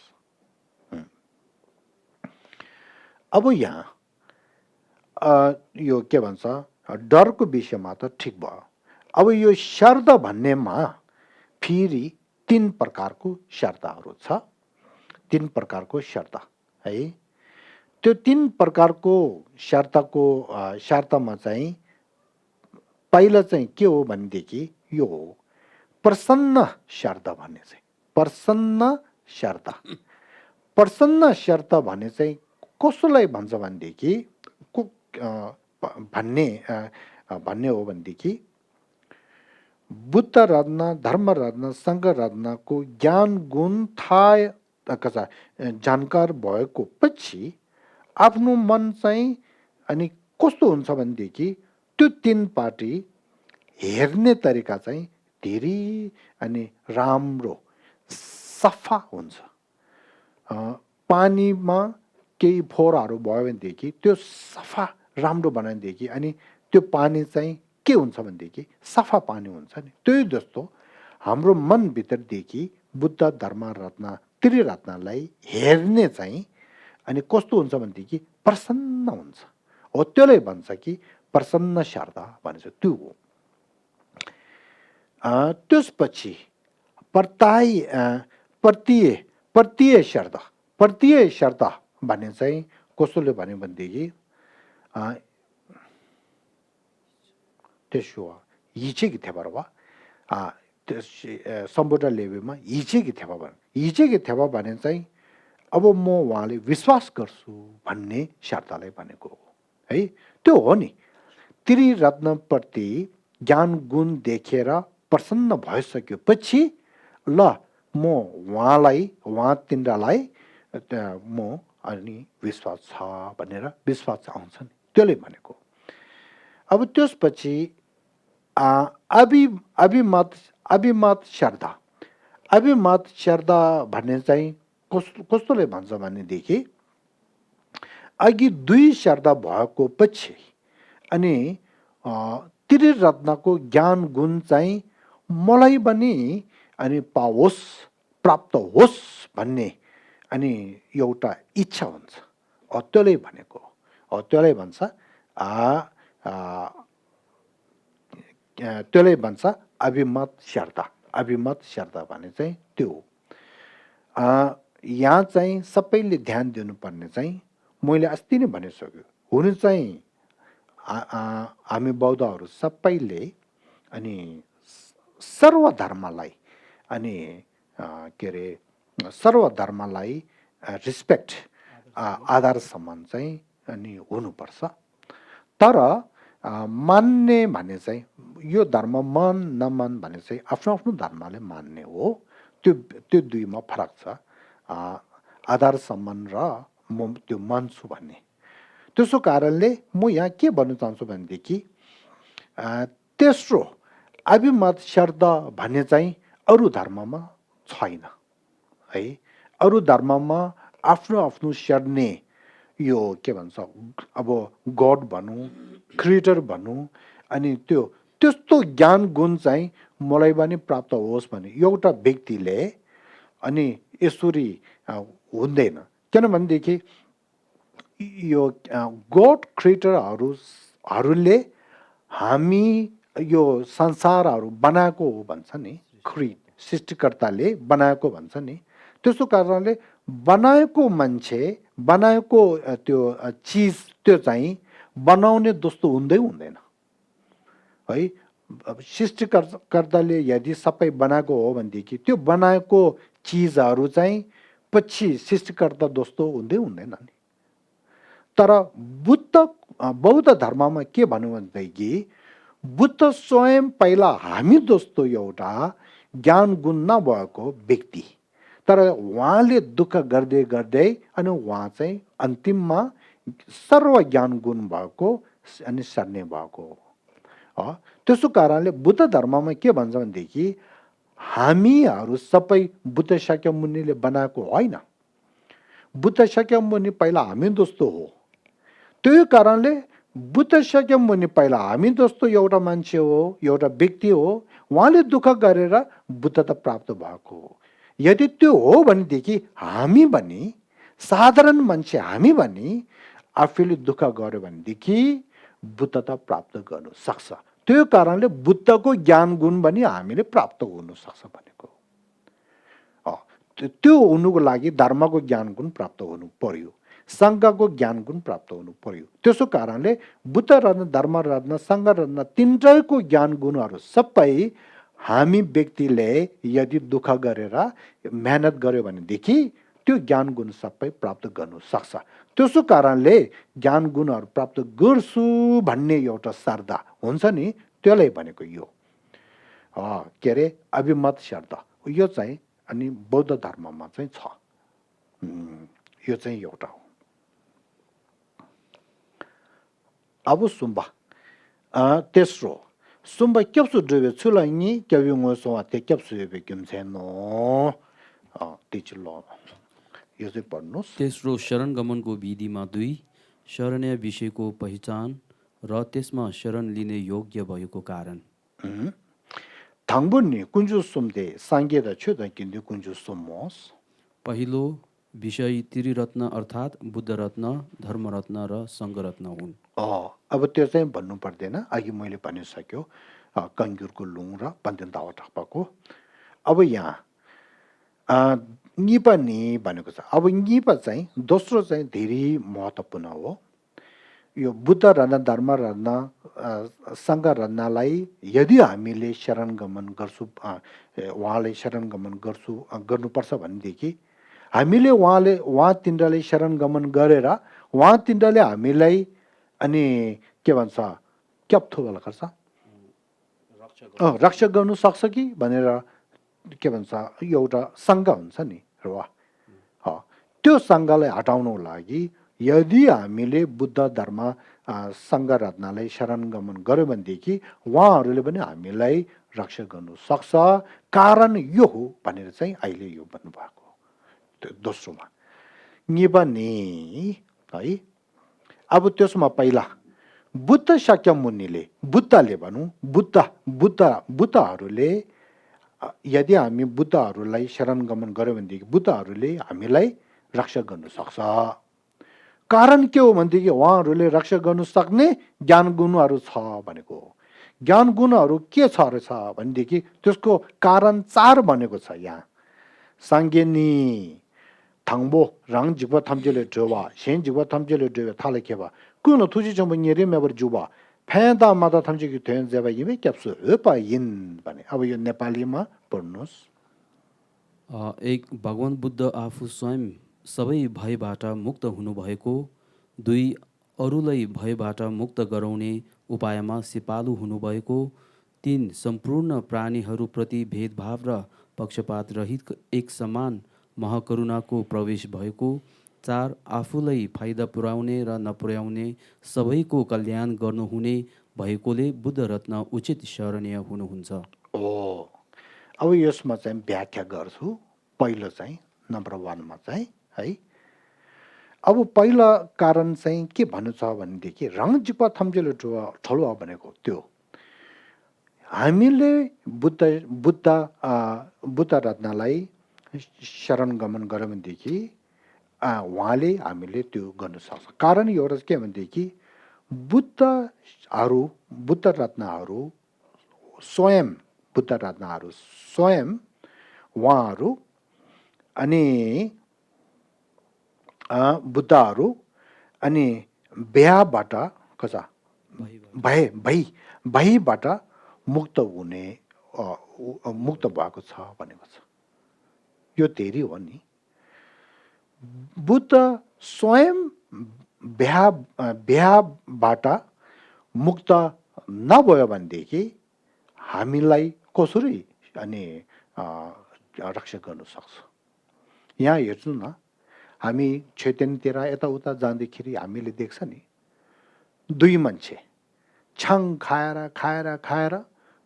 अब यहाँ यो के भन्छ डरको विषयमा त ठिक भयो अब यो श्रद्धा भन्नेमा फेरि तीन प्रकारको श्रद्धाहरू छ तीन प्रकारको श्रद्धा है त्यो तीन प्रकारको श्रद्धामा चाहिँ पहिला चाहिँ के हो भनेदेखि यो हो प्रसन्न श्रद्धा भन्ने चाहिँ प्रसन्न श्रद्धा भने चाहिँ कसलाई भन्छ भनेदेखि भन्ने हो भनेदेखि बुद्ध रत्न धर्म रत्न सङ्घ रत्नको ज्ञान गुण थाहा जानकार भएको पछि आफ्नो मन चाहिँ अनि कस्तो हुन्छ भनेदेखि त्यो तीन पार्टी हेर्ने तरिका चाहिँ धेरै अनि राम्रो सफा हुन्छ पानीमा केही फोहोरहरू भयो भनेदेखि त्यो सफा राम्रो बनाइदेखि अनि त्यो पानी चाहिँ के हुन्छ भनेदेखि सफा पानी हुन्छ नि त्यही जस्तो हाम्रो मनभित्रदेखि बुद्ध धर्म रत्न त्रिरत्नलाई हेर्ने चाहिँ अनि कस्तो हुन्छ भनेदेखि प्रसन्न हुन्छ हो त्यसले भन्छ कि प्रसन्न शारदा भन्छ त्यो हो त्यसपछि प्रत्यय शर्त भन्ने चाहिँ कसोले भन्यो भनेदेखि त्यसो हिचेकी थेबर वा सम्बोध लेबेमा हिचेकी थेबा भने हिचेकी थेबा भने चाहिँ अब म उहाँले विश्वास गर्छु भन्ने शर्तलाई भनेको हो है त्यो हो नि त्रिरत्नप्रति ज्ञान गुण देखेर प्रसन्न भइसकेपछि ल म उहाँ तिनीहरूलाई म अनि विश्वास छ भनेर विश्वास आउँछ नि त्यसले भनेको अब त्यसपछि अभिमत श्रद्धा भन्ने चाहिँ कस्तोले भन्छ भनेदेखि अघि दुई श्रद्धा भएको पछि अनि त्रिरत्नको ज्ञान गुण चाहिँ मलाई पनि अनि पाओस् प्राप्त होस् भन्ने अनि एउटा इच्छा हुन्छ त्यसले भनेको त्यसले भन्छ त्यसले भन्छ अभिमत श्रद्धा भने चाहिँ त्यो हो यहाँ चाहिँ सबैले ध्यान दिनुपर्ने चाहिँ मैले अस्ति नै भनिसक्यो हुनु चाहिँ हामी बौद्धहरू सबैले अनि सर्वधर्मलाई अनि के अरे सर्वधर्मलाई रिस्पेक्ट आधार सम्मान चाहिँ अनि हुनुपर्छ तर मान्ने भने चाहिँ यो धर्म मन नमान भने चाहिँ आफ्नो आफ्नो धर्मले मान्ने हो त्यो दुईमा फरक छ आधार सम्मान र म त्यो मान्छु भन्ने त्यसो कारणले म यहाँ के भन्न चाहन्छु भनेदेखि तेस्रो अभिमत श्रद्धा भन्ने चाहिँ अरू धर्ममा छैन है अरू धर्ममा आफ्नो आफ्नो सर्ने यो के भन्छ अब गड भनौँ क्रिएटर भनौँ अनि त्यस्तो ज्ञान गुण चाहिँ मलाई पनि प्राप्त होस् भने एउटा व्यक्तिले अनि यसरी हुँदैन किनभनेदेखि यो गड क्रिएटरहरूले हामी यो संसारहरू बनाएको हो भन्छ नि सृष्टिकर्ताले बनाएको भन्छ नि त्यसो कारणले बनाएको मान्छे बनाएको त्यो चिज त्यो चाहिँ बनाउने जस्तो हुँदैन है सृष्टिकर्ताले यदि सबै बनाएको हो भनेदेखि त्यो बनाएको चिजहरू चाहिँ पछि सृष्टिकर्ता जस्तो हुँदैन नि तर बौद्ध धर्ममा के भन्नु भनेदेखि बुद्ध स्वयं पहिला हामी जस्तो एउटा ज्ञान गुण नभएको व्यक्ति तर उहाँले दुःख गर्दै गर्दै अनि उहाँ चाहिँ अन्तिममा सर्व ज्ञान गुण भएको अनि सर्ने भएको हो त्यसो कारणले बुद्ध धर्ममा के भन्छ भनेदेखि हामीहरू सबै बुद्ध शाक्यमुनिले बनाएको होइन बुद्ध शाक्यमुनि पहिला हामी जस्तो हो त्यही कारणले बुद्ध शाक्यमुनि पहिला हामी जस्तो एउटा मान्छे हो एउटा व्यक्ति हो उहाँले दुःख गरेर बुद्धता प्राप्त भएको हो यदि त्यो हो भनेदेखि हामी पनि साधारण मान्छे हामी पनि आफूले दुःख गर्यो भनेदेखि बुद्धता प्राप्त गर्नु सक्छ त्यो कारणले बुद्धको ज्ञान गुण पनि हामीले प्राप्त हुनु सक्छ भनेको त्यो हुनुको लागि धर्मको ज्ञान गुण प्राप्त हुनु पर्यो सङ्घको ज्ञान गुण प्राप्त हुनु पर्यो त्यसो कारणले बुद्ध रत्न धर्म रत्न सङ्घ रत्न तिनटैको ज्ञान गुणहरू सबै हामी व्यक्तिले यदि दुःख गरेर मेहनत गर्यो भनेदेखि त्यो ज्ञान गुण सबै प्राप्त गर्नु सक्छ त्यसो कारणले ज्ञान गुणहरू प्राप्त गर्छु भन्ने एउटा श्रद्धा हुन्छ नि त्यसलाई भनेको यो के अरे अभिमत श्रद्धा यो चाहिँ अनि बौद्ध धर्ममा चाहिँ छ यो चाहिँ एउटा हो अब सुम्बा तेस्रो सुम्बा क्याप्सु ड्रेबे छुलाइनी क्याबिङो सोवा ते क्याप्सु बेबे क्युम छैन तिचलो यो चाहिँ पढ्नुहोस्।
तेस्रो शरण गमनको विधिमा 2 शरणीय विषयको पहिचान र त्यसमा शरण लिने योग्य भएको कारण।
당분이 군주 솜대 상계다 최다 긴데 군주 솜모스.
पहिलो विषय त्रिरत्न अर्थात् बुद्ध रत्न, धर्म रत्न र सङ्घ रत्न हुन्।
अब त्यो चाहिँ भन्नु पर्दैन, अघि मैले भनिसक्यो कङ्ग्युरको लुङ र पन्देन दावा ठापाको। अब यहाँ निपा नि भनेको छ। अब निपा चाहिँ दोस्रो चाहिँ धेरै महत्त्वपूर्ण हो। यो बुद्ध रत्न, धर्म रत्न, सङ्घ रत्नलाई यदि हामीले शरण गमन गर्छु, उहाँले शरण गमन गर्नुपर्छ भनेदेखि हामीले उहाँ तिनीहरूले शरण गमन गरेर उहाँ तिनीहरूले हामीलाई अनि के भन्छ क्याप्थो वाला गर्छ, रक्षा गर्नु सक्छ कि भनेर के भन्छ एउटा सङ्घ हुन्छ नि र त्यो सङ्घलाई हटाउनको लागि यदि हामीले बुद्ध धर्म सङ्घ रत्नलाई शरण गमन गर्यो भनेदेखि उहाँहरूले पनि हामीलाई रक्षा गर्नु सक्छ, कारण यो हो भनेर चाहिँ अहिले यो भन्नुभएको दोस्रोमा निबने है। अब त्यसमा पहिला बुद्ध शाक्यमुनिले बुद्धले भनौँ बुद्धहरूले यदि हामी बुद्धहरूलाई शरण गमन गर्यो भनेदेखि बुद्धहरूले हामीलाई रक्षा गर्नु सक्छ। कारण के हो भनेदेखि उहाँहरूले रक्षा गर्नु सक्ने ज्ञान गुणहरू छ भनेको। ज्ञान गुणहरू के छ रहेछ भनेदेखि त्यसको कारण 4 भनेको छ यहाँ। सांगेनी थाङ्बो राङ जिग्वा थम्जेले जोवा सेन जिग्वा थम्जेले जोवा थाले केवा कुन थुजी जम्ब नेरे मेबर जुवा फेदा माता थम्जेकी थेन जेवा यिमे क्याप्सु हपा यिन भने। अब यो नेपालीमा पढ्नुहोस्।
एक भगवान बुद्ध आफू स्वयं सबै भयबाट मुक्त हुनुभएको, 2 अरूलाई भयबाट मुक्त गराउने उपायमा सिपालु हुनुभएको, 3 सम्पूर्ण प्राणीहरूप्रति भेदभाव र पक्षपात रहित एक समान महाकरुणाको प्रवेश भएको, 4 आफूलाई फाइदा पुर्याउने र नपुर्याउने सबैको कल्याण गर्नुहुने भएकोले बुद्ध रत्न उचित शरणीय हुनुहुन्छ।
अब यसमा चाहिँ व्याख्या गर्छु। पहिलो चाहिँ नम्बर 1 मा चाहिँ है। अब पहिला कारण चाहिँ के भन्नु छ भनेदेखि रङ जिपा थम्जेले ठलुवा भनेको त्यो हामीले बुद्ध रत्नलाई शरण गमन गर्यो भनेदेखि उहाँले हामीले त्यो गर्न सक्छ। कारण एउटा के भनेदेखि बुद्ध रत्नहरू स्वयं उहाँहरू अनि बुद्धहरू अनि भयबाट कसा भयबाट मुक्त भएको छ भनेको छ। यो धेरै हो नि। बुद्ध स्वयं भयबाट मुक्त नभयो भनेदेखि हामीलाई कसरी अनि रक्षा गर्न सक्छ। यहाँ हेर्नु न, हामी क्षेत्रतिर यताउता जाँदाखेरि हामीले देख्छ नि 2 मान्छे छाङ खाएर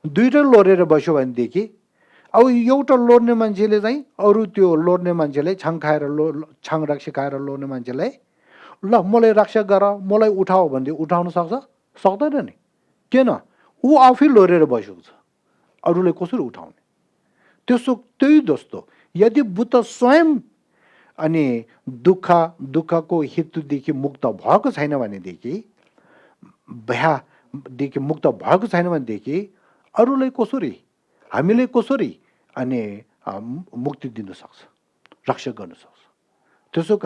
2टा लोरेर बस्यो भनेदेखि अब एउटा लोर्ने मान्छेले चाहिँ अरू त्यो लोर्ने मान्छेलाई छाङ रक्सी खाएर लोर्ने मान्छेलाई ल मलाई रक्षा गर, मलाई उठाऊ भन्दै उठाउन सक्दैन नि। किन? ऊ आफै लोरेर बसेको छ, अरूलाई कसरी उठाउने। त्यही जस्तो यदि बुद्ध स्वयं अनि दुःखको हेतुदेखि मुक्त भएको छैन भनेदेखि, भयदेखि मुक्त भएको छैन भनेदेखि अरूलाई कसरी, हामीले कसरी अनि मुक्ति दिन सक्छ, रक्षा गर्न सक्छ। त्यसो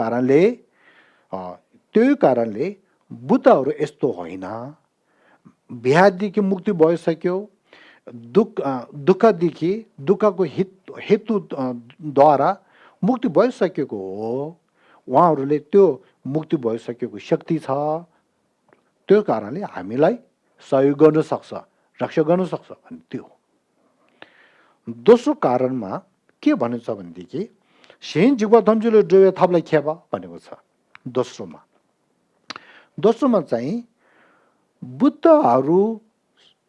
कारणले बुद्धहरू यस्तो होइन। भयदेखि मुक्ति भइसक्यो, दुःखको हेतुद्वारा मुक्ति भइसकेको हो। उहाँहरूले त्यो मुक्ति भइसकेको शक्ति छ। त्यो कारणले हामीलाई सहयोग गर्न सक्छ, रक्षा गर्न सक्छ भन्ने त्यो हो। दोस्रो कारणमा के भनेको छ भनेदेखि सेन जिग्वा थम्जुले डोयो थपलाई खेबा भनेको छ। दोस्रोमा चाहिँ बुद्धहरू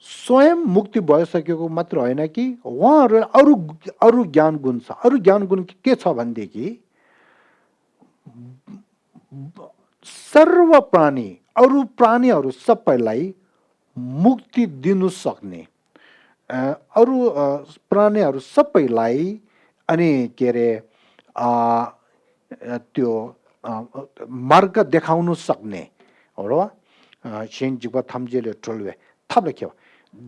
स्वयं मुक्ति भइसकेको मात्र होइन कि उहाँहरू अरू ज्ञान गुण छ। अरू ज्ञान गुण के छ भनेदेखि सर्व प्राणी अरू प्राणीहरू सबैलाई मुक्ति दिनु सक्ने अरू प्राणीहरू सबैलाई अनि के अरे त्यो मार्ग देखाउनु सक्ने हो सेन्जिबा थम्जेले ट्रोलवे थप्ले के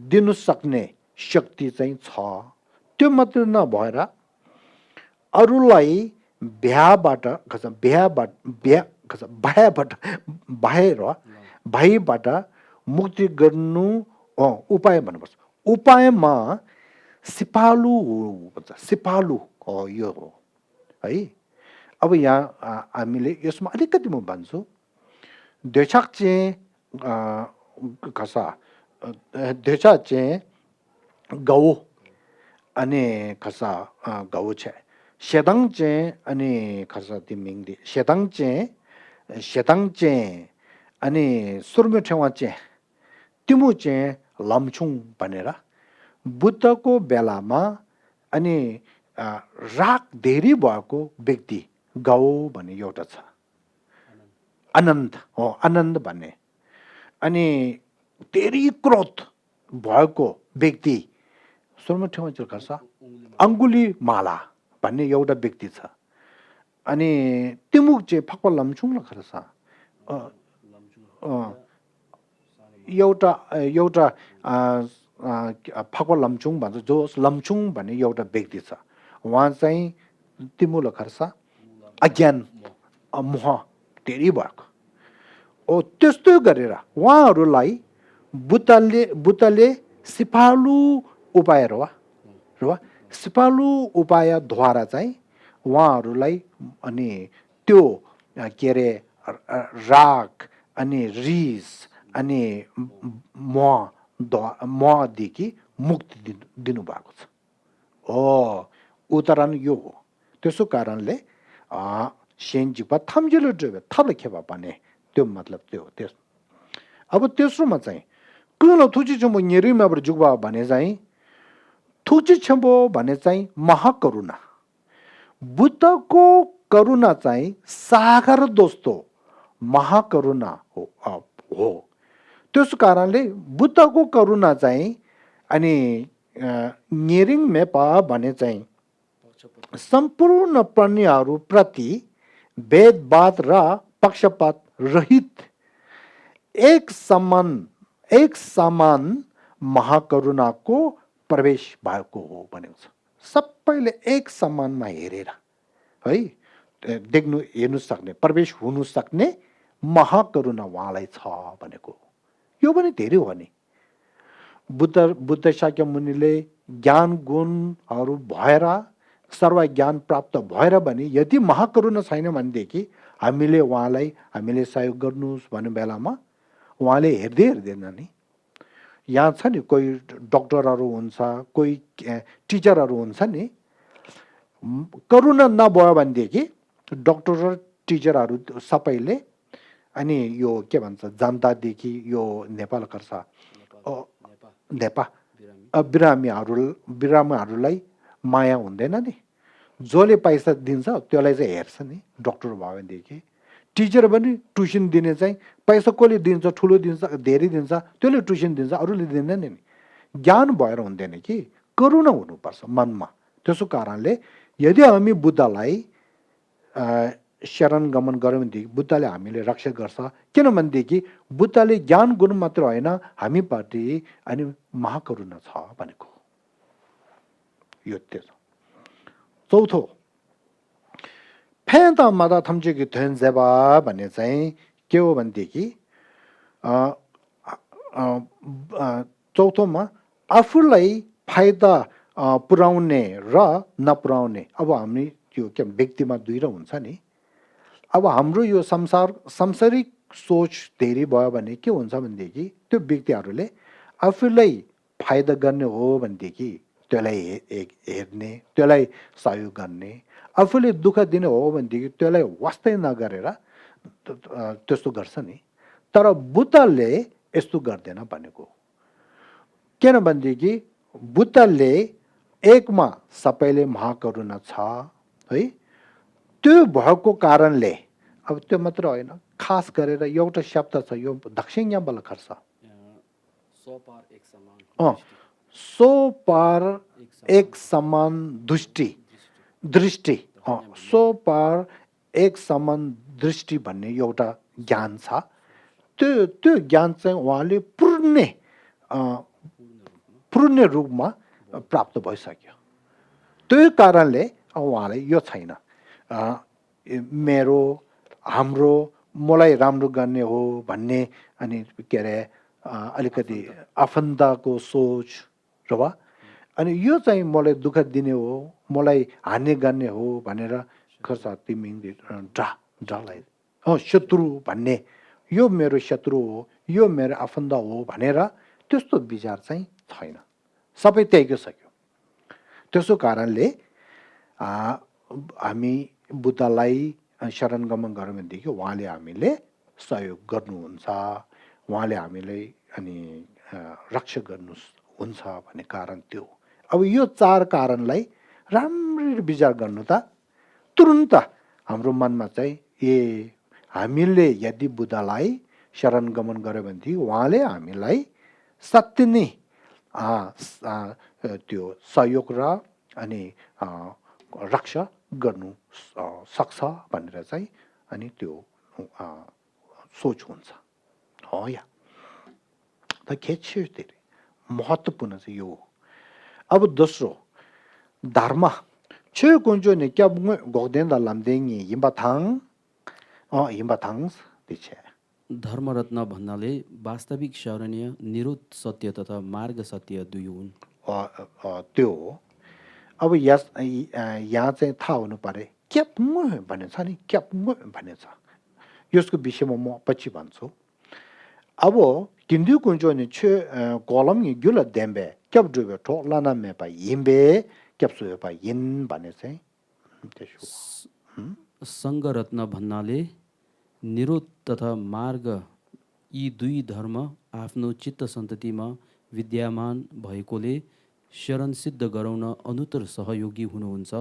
दिनु सक्ने शक्ति चाहिँ छ त्यो मात्र नभएर अरूलाई भयबाट मुक्ति गर्नु उपाय भन्नुपर्छ उपायमा सिपालु सिपालु यो हो है अब यहाँ हामीले यसमा अलिकति म भन्छु देशक चाहिँ कसा देशा चाहिँ गाउँ अनि खसा गाउँ छ सेदाङ चाहिँ अनि खसा तिमिङदी सेदाङ चाहिँ अनि सुर्मे ठेवा चाहिँ तिमु चाहिँ लम्छुङ भनेर बुद्धको बेलामा अनि राग धेरै भएको व्यक्ति गाउँ भन्ने एउटा छ आनन्द हो आनन्द भन्ने अनि धेरै क्रोध भएको व्यक्ति सुर्मे ठेवा चाहिँ खसा अङ्गुली माला भन्ने एउटा व्यक्ति छ अनि तिमुक चाहिँ फक्क लम्छुङ ल खरसा एउटा एउटा फक्क लम्छुङ भन्छ जो लम्छुङ भन्ने एउटा व्यक्ति छ उहाँ चाहिँ तिमुल खर्सा अज्ञान मोह धेरै भएको ओ त्यस्तो गरेर उहाँहरूलाई बुद्धले सिपालु उपाय र सिपालु उपायद्वारा चाहिँ उहाँहरूलाई अनि त्यो के अरे राग अनि रिस अनि मदेखि मुक्ति दिनुभएको छ हो उदाहरण यो हो त्यसो कारणले सेन्जिपा थम्जिलो ड्रेबे थप्ले खेपा भने त्यो मतलब त्यो त्यस अब तेस्रोमा चाहिँ कुलो थुची चम्बो नेरिमाबाट जुगबा भने चाहिँ थुची चम्बो भने चाहिँ महाकरुणा बुद्धको करुणा चाहिँ सागर दोस्तो महाकरुणा हो त्यस कारणले बुद्धको करुणा चाहिँ अनि नेरिङ मेपा भने चाहिँ सम्पूर्ण प्राणीहरू प्रति भेदभाव र पक्षपात रहित एक समान महाकरुणाको प्रवेश भएको हो भनेको छ सबैले एक समानमा हेरेर है हेर्नु सक्ने प्रवेश हुनु सक्ने महाकरुणा उहाँलाई छ भनेको यो पनि धेरै हो नि बुद्ध शाक्य मुनिले ज्ञान गुणहरू भएर सर्व ज्ञान प्राप्त भएर भने यदि महाकरुणा छैन भनेदेखि हामीले सहयोग गर्नुहोस् भन्ने बेलामा उहाँले हेर्दैन नि यहाँ छ नि कोही डक्टरहरू हुन्छ कोही टिचरहरू हुन्छ नि करुणा नभयो भनेदेखि डक्टर र टिचरहरू सबैले अनि यो के भन्छ जनतादेखि यो नेपाल कर्सा बिरामीहरूलाई माया हुँदैन नि जसले पैसा दिन्छ त्यसलाई चाहिँ हेर्छ नि डक्टर भयो भनेदेखि टिचर पनि ट्युसन दिने चाहिँ पैसा कसले दिन्छ ठुलो दिन्छ धेरै दिन्छ त्यसले ट्युसन दिन्छ अरूले दिँदैन नि ज्ञान भएर हुँदैन कि करुणा हुनुपर्छ मनमा त्यसो कारणले यदि हामी बुद्धलाई शरण गमन गर्यो भनेदेखि बुद्धले हामीले रक्षा गर्छ किनभनेदेखि बुद्धले ज्ञान गुण मात्र होइन हामीप्रति अनि महाकरुणा छ भनेको यो त्यसो चौथो फेन्ता मादा थम्चेकी थेन जेबा भन्ने चाहिँ के हो भनेदेखि चौथोमा आफूलाई फाइदा पुर्याउने र नपुर्याउने अब हामी त्यो के व्यक्तिमा दुईटा हुन्छ नि अब हाम्रो यो सांसारिक सोच धेरै भयो भने के हुन्छ भनेदेखि त्यो व्यक्तिहरूले आफूलाई फाइदा गर्ने हो भनेदेखि त्यसलाई हेर्ने त्यसलाई सहयोग गर्ने आफूले दुःख दिने हो भनेदेखि त्यसलाई वास्तै नगरेर त्यस्तो गर्छ नि तर बुद्धले यस्तो गर्दैन भनेको किनभनेदेखि बुद्धले एकमा सबैले महाकरुणा छ है त्यो भएको कारणले अब त्यो मात्र होइन खास गरेर एउटा शब्द छ यो दक्षिण बल खर्छ
सो पार एक समान
अँ, सो पार एक समान दृष्टि सो पार एक समान दृष्टि भन्ने एउटा ज्ञान छ त्यो त्यो ज्ञान चाहिँ उहाँले पूर्ण रूपमा प्राप्त भइसक्यो त्यही कारणले उहाँलाई यो छैन मेरो हाम्रो मलाई राम्रो गर्ने हो भन्ने अनि के अरे अलिकति आफन्तको सोच र वा अनि यो चाहिँ मलाई दुःख दिने हो मलाई हानि गर्ने हो भनेर खर्च तिमी ड्रालाई शत्रु भन्ने यो मेरो शत्रु हो यो मेरो आफन्त हो भनेर त्यस्तो विचार चाहिँ छैन सबै त्यागि सक्यो त्यसो कारणले हामी बुद्धलाई शरण गमन गऱ्यौँ भनेदेखि उहाँले हामीले सहयोग गर्नुहुन्छ उहाँले हामीलाई अनि रक्षा गर्नुहुन्छ भन्ने कारण त्यो अब यो चार कारणलाई राम्ररी विचार गर्नु त तुरुन्त हाम्रो मनमा चाहिँ हामीले यदि बुद्धलाई शरण गमन गर्यो भनेदेखि उहाँले हामीलाई सत्य नै त्यो सहयोग र अनि रक्षा गर्नु सक्छ भनेर चाहिँ अनि त्यो सोच हुन्छ हो या त खेच्छ महत्त्वपूर्ण चाहिँ यो अब दोस्रो धर्म छे कुन्जो ने क्या गोदेन दा लम्देङ हिम्बाथाङ दिछे
धर्मरत्न भन्नाले वास्तविक शरणीय निरुत सत्य तथा मार्ग सत्य दुई हुन्
त्यो अब यहाँ चाहिँ थाहा हुनु पर्यो क्याप्ङ भन्ने छ नि क्याप्ङ भन्ने छ यसको विषयमा म पछि भन्छु अब किन्दु कुन्जो नि छे कलम गुल देम्बे क्याप डुबे ठोलाना मेपा हिम्बे क्याप सुबेपा हिन भन्ने चाहिँ त्यसो
सङ्घरत्न भन्नाले निरोध तथा मार्ग यी दुई धर्म आफ्नो चित्त सन्ततिमा विद्यमान भएकोले शरण सिद्ध गराउन अनुत्तर सहयोगी हुनुहुन्छ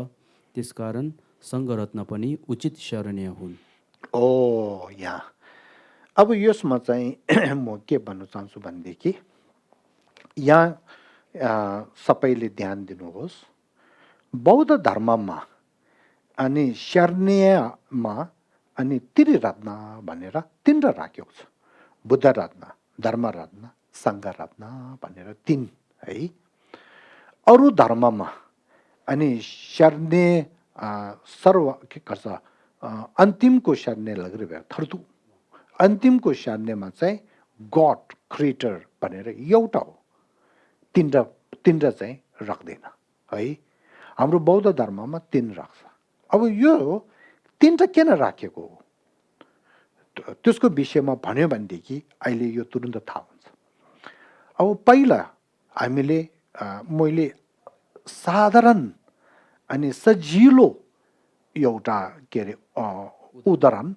त्यसकारण सङ्घरत्न पनि उचित शरणीय हुन्
यहाँ अब यसमा चाहिँ म के भन्न चाहन्छु भनेदेखि यहाँ सबैले ध्यान दिनुहोस् बौद्ध धर्ममा अनि शरणीयमा अनि त्रिरत्न भनेर तीनवटा राखेको छ बुद्ध रत्न धर्म रत्न सङ्घ रत्न भनेर तीन है अरू धर्ममा अनि शरणीय सर्व के गर्छ अन्तिमको शरणीय लगेर थर्तु अन्तिमको शरणीयमा चाहिँ गड क्रिएटर भनेर एउटा हो तीनवटा चाहिँ राख्दैन है हाम्रो बौद्ध धर्ममा तीन राख्छ अब यो तीनवटा किन राखेको हो त्यसको विषयमा भन्यो भनेदेखि अहिले यो तुरुन्त थाहा हुन्छ अब पहिला मैले साधारण अनि सजिलो एउटा के अरे उदाहरण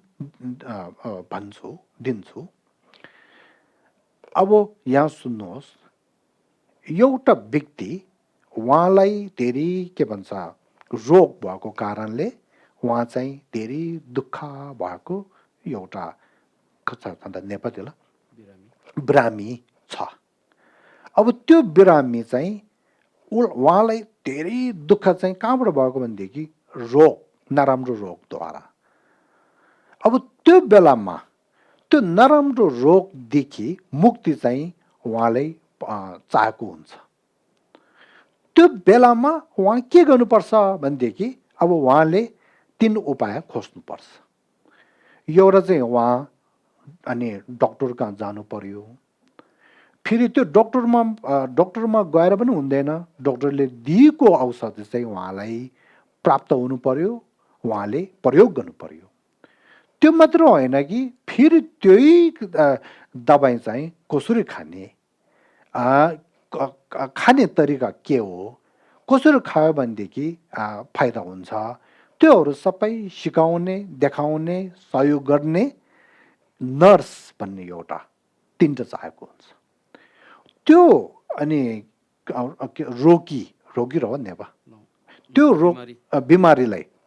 दिन्छु अब यहाँ सुन्नुहोस् एउटा व्यक्ति उहाँलाई धेरै के भन्छ रोग भएको कारणले उहाँ चाहिँ धेरै दुःख भएको एउटा नेपालीलाई बिरामी छ अब त्यो बिरामी चाहिँ उहाँलाई धेरै दुःख चाहिँ कहाँबाट भएको भनेदेखि रोग नराम्रो रोगद्वारा अब त्यो बेलामा त्यो नराम्रो रोगदेखि मुक्ति चाहिँ उहाँलाई चाहेको हुन्छ त्यो बेलामा उहाँ के गर्नुपर्छ भनेदेखि अब उहाँले तीन उपाय खोज्नुपर्छ एउटा चाहिँ उहाँ अनि डक्टर कहाँ जानु पर्यो फेरि त्यो डक्टरमा गएर पनि हुँदैन डक्टरले दिएको औषधि चाहिँ उहाँलाई प्राप्त हुनु पर्यो उहाँले प्रयोग गर्नु पर्यो त्यो मात्र होइन कि फेरि त्यही दबाई चाहिँ कसरी खाने खाने तरिका के हो कसरी खायो भनेदेखि फाइदा हुन्छ त्योहरू सबै सिकाउने देखाउने सहयोग गर्ने नर्स भन्ने एउटा तीनवटा चाहेको हुन्छ त्यो अनि रोगी रह नेपाल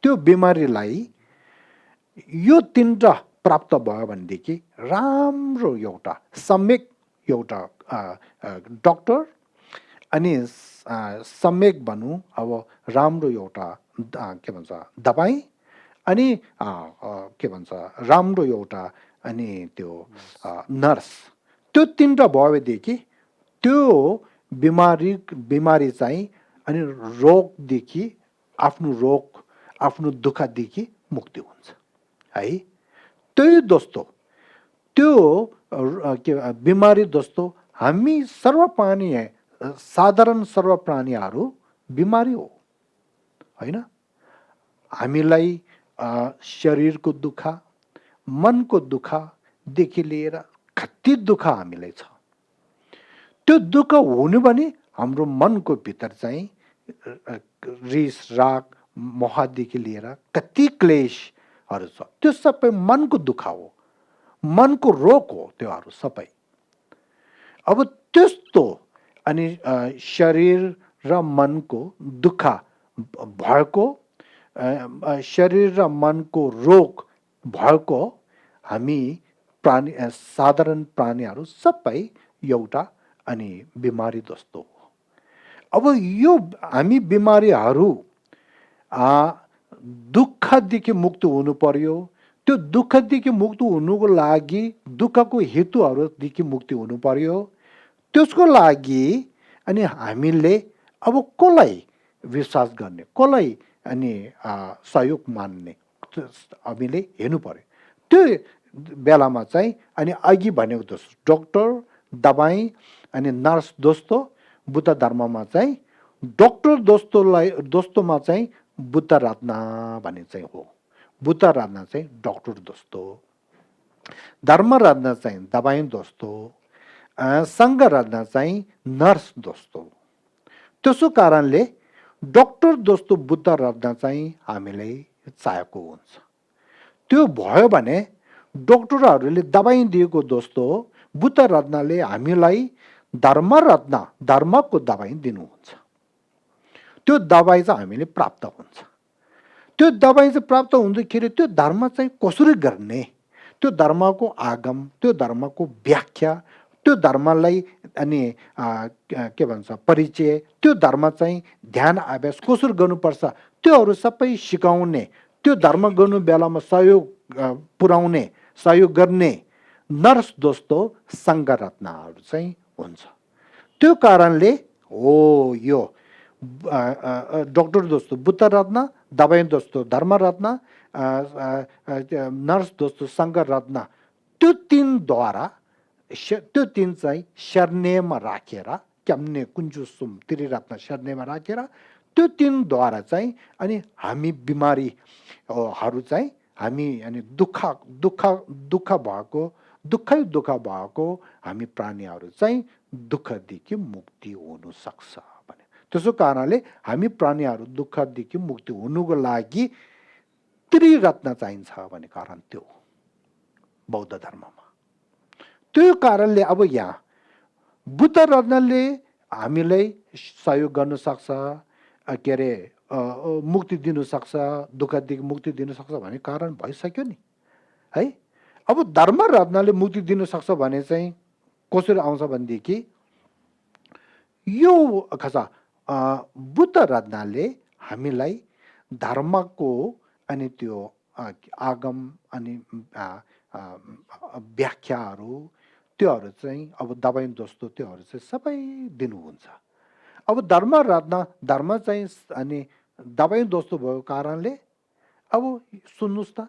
त्यो बिमारीलाई
यो तीनटा प्राप्त भयो भनेदेखि राम्रो एउटा सम्यक एउटा डक्टर अनि सम्यक भनौँ अब राम्रो एउटा के भन्छ दबाई अनि के भन्छ राम्रो एउटा अनि त्यो नर्स त्यो तीनटा भयो भनेदेखि त्यो बिमारी चाहिँ अनि रोगदेखि आफ्नो दुःखदेखि मुक्ति हुन्छ है। त्यही दोस्तो त्यो बिमारी दोस्तो हामी साधारण सर्व प्राणीहरू बिमारी हो होइन। हामीलाई शरीरको दुःख मनको दुःखदेखि लिएर कति दुःख हामीलाई छ। त्यो दुःख हुनु भने हाम्रो मनको भित्र चाहिँ रिस राग मोहदेखि लिएर कति क्लेशहरू छ त्यो सबै मनको दुःख हो मनको रोग हो त्योहरू सबै। अब त्यस्तो अनि शरीर र मनको दुःख भएको शरीर र मनको रोग भएको हामी प्राणी साधारण प्राणीहरू सबै एउटा अनि बिमारी जस्तो हो। अब यो हामी बिमारीहरू दुःखदेखि मुक्त हुनु पर्यो। त्यो दुःखदेखि मुक्त हुनुको लागि दुःखको हेतुहरूदेखि मुक्ति हुनु पर्यो। त्यसको लागि अनि हामीले अब कसलाई विश्वास गर्ने कसलाई अनि सहयोग मान्ने हामीले हेर्नु पर्यो। त्यो बेलामा चाहिँ अनि अघि भनेको जस्तो डक्टर दबाई अनि नर्स दोस्तो बुद्ध धर्ममा चाहिँ डक्टर दोस्तोमा चाहिँ बुद्ध रत्न भन्ने चाहिँ हो। बुद्ध रत्न चाहिँ डक्टर दोस्तो, धर्म रत्न चाहिँ दबाई दोस्तो, सङ्घ रत्न चाहिँ नर्स दोस्तो। त्यसो कारणले डक्टर दोस्तो बुद्ध रत्न चाहिँ हामीलाई चाहिएको हुन्छ। त्यो भयो भने डक्टरहरूले दबाई दिएको दोस्तो बुद्ध रत्नले हामीलाई धर्म रत्न धर्मको दबाई दिनुहुन्छ। त्यो दबाई चाहिँ हामीले प्राप्त हुन्छ। त्यो दबाई चाहिँ प्राप्त हुँदाखेरि त्यो धर्म चाहिँ कसरी गर्ने त्यो धर्मको आगम त्यो धर्मको व्याख्या त्यो धर्मलाई अनि के भन्छ परिचय त्यो धर्म चाहिँ ध्यान अभ्यास कसरी गर्नुपर्छ त्योहरू सबै सिकाउने त्यो धर्म गर्नु बेलामा सहयोग पुर्याउने सहयोग गर्ने नर्स दोस्तो सङ्घ रत्नहरू चाहिँ हुन्छ। त्यो कारणले हो यो डक्टर दोस्तो बुद्ध रत्न, दबाई दोस्तो धर्म रत्न, नर्स दोस्तो सङ्घ रत्न त्यो तिनद्वारा त्यो तिन चाहिँ शरणेमा राखेर क्याम्ने कुञ्जुसुम त्रिरत्न शरणेमा राखेर त्यो तिनद्वारा चाहिँ अनि हामी बिमारीहरू चाहिँ हामी अनि दुःख भएको हामी प्राणीहरू चाहिँ दुःखदेखि मुक्ति हुन सक्छ भने। त्यसो कारणले हामी प्राणीहरू दुःखदेखि मुक्ति हुनुको लागि त्रिरत्न चाहिन्छ भन्ने कारण त्यो बौद्ध धर्ममा। त्यो कारणले अब यहाँ बुद्ध रत्नले हामीलाई सहयोग गर्न सक्छ के अरे मुक्ति दिनु सक्छ दुःखदेखि मुक्ति दिनु सक्छ भन्ने कारण भइसक्यो नि है। अब धर्म रत्नले मुक्ति दिनु सक्छ भने चाहिँ कसरी आउँछ भनेदेखि यो खसा बुद्ध रत्नले हामीलाई धर्मको अनि त्यो आगम अनि व्याख्याहरू त्योहरू चाहिँ अब दबाई दोस्तो त्योहरू चाहिँ सबै दिनुहुन्छ। अब धर्म रत्न धर्म चाहिँ अनि दबाई दोस्तो भएको कारणले अब सुन्नुहोस् त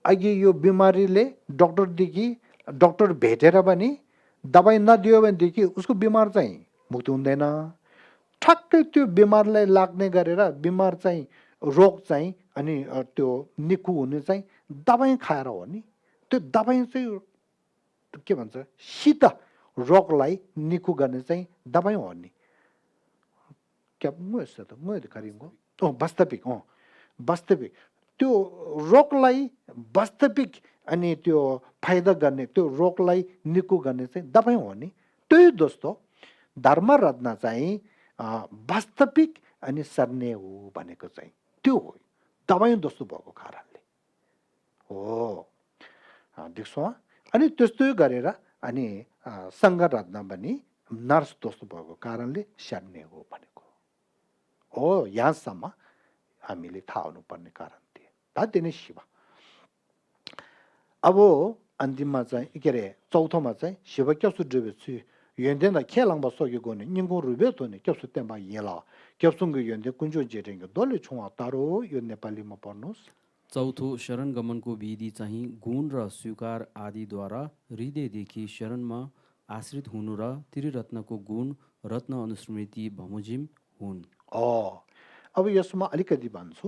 अघि यो बिमारीले डक्टर भेटेर पनि दबाई नदियो भनेदेखि उसको बिमार चाहिँ मुक्ति हुँदैन। ठक्कै त्यो बिमारलाई लाग्ने गरेर बिमार चाहिँ रोग चाहिँ अनि त्यो निको हुने चाहिँ दबाई खाएर हो नि। त्यो दबाई चाहिँ के भन्छ शीत रोगलाई निको गर्ने चाहिँ दबाई हो नि। क्या वास्तविक त्यो रोगलाई वास्तविक अनि त्यो फाइदा गर्ने त्यो रोगलाई निको गर्ने चाहिँ दबाई हो नि। त्यही दोस्तो धर्म रत्न चाहिँ वास्तविक अनि सर्ने हो भनेको चाहिँ त्यो हो दबाई दोस्तो भएको कारणले हो देख्छौ अनि त्यस्तो गरेर अनि सङ्घराधना पनि नर्स दोष भएको कारणले स्याहार्ने हो भनेको हो यहाँसम्म हामीले थाहा हुनुपर्ने कारण थिए ता नै शिव अब अन्तिममा चाहिँ के अरे चौथोमा चाहिँ शिव क्याप्सु ड्रेबेछु 연대나 켈랑바 속에 고네 인공 루베토네 겹수 때마 예라 겹순그 연대 군조 제랭거 돌리 총아 따로 요 नेपालीमा पर्नुस्
चौथो शरण गमनको विधि चाहिँ गुण र स्वीकार आदिद्वारा हृदयदेखि शरणमा आश्रित हुनु र त्रिरत्नको गुण रत्न अनुस्मृति बमोजिम हुन्
अब यसमा अलिकति भन्छु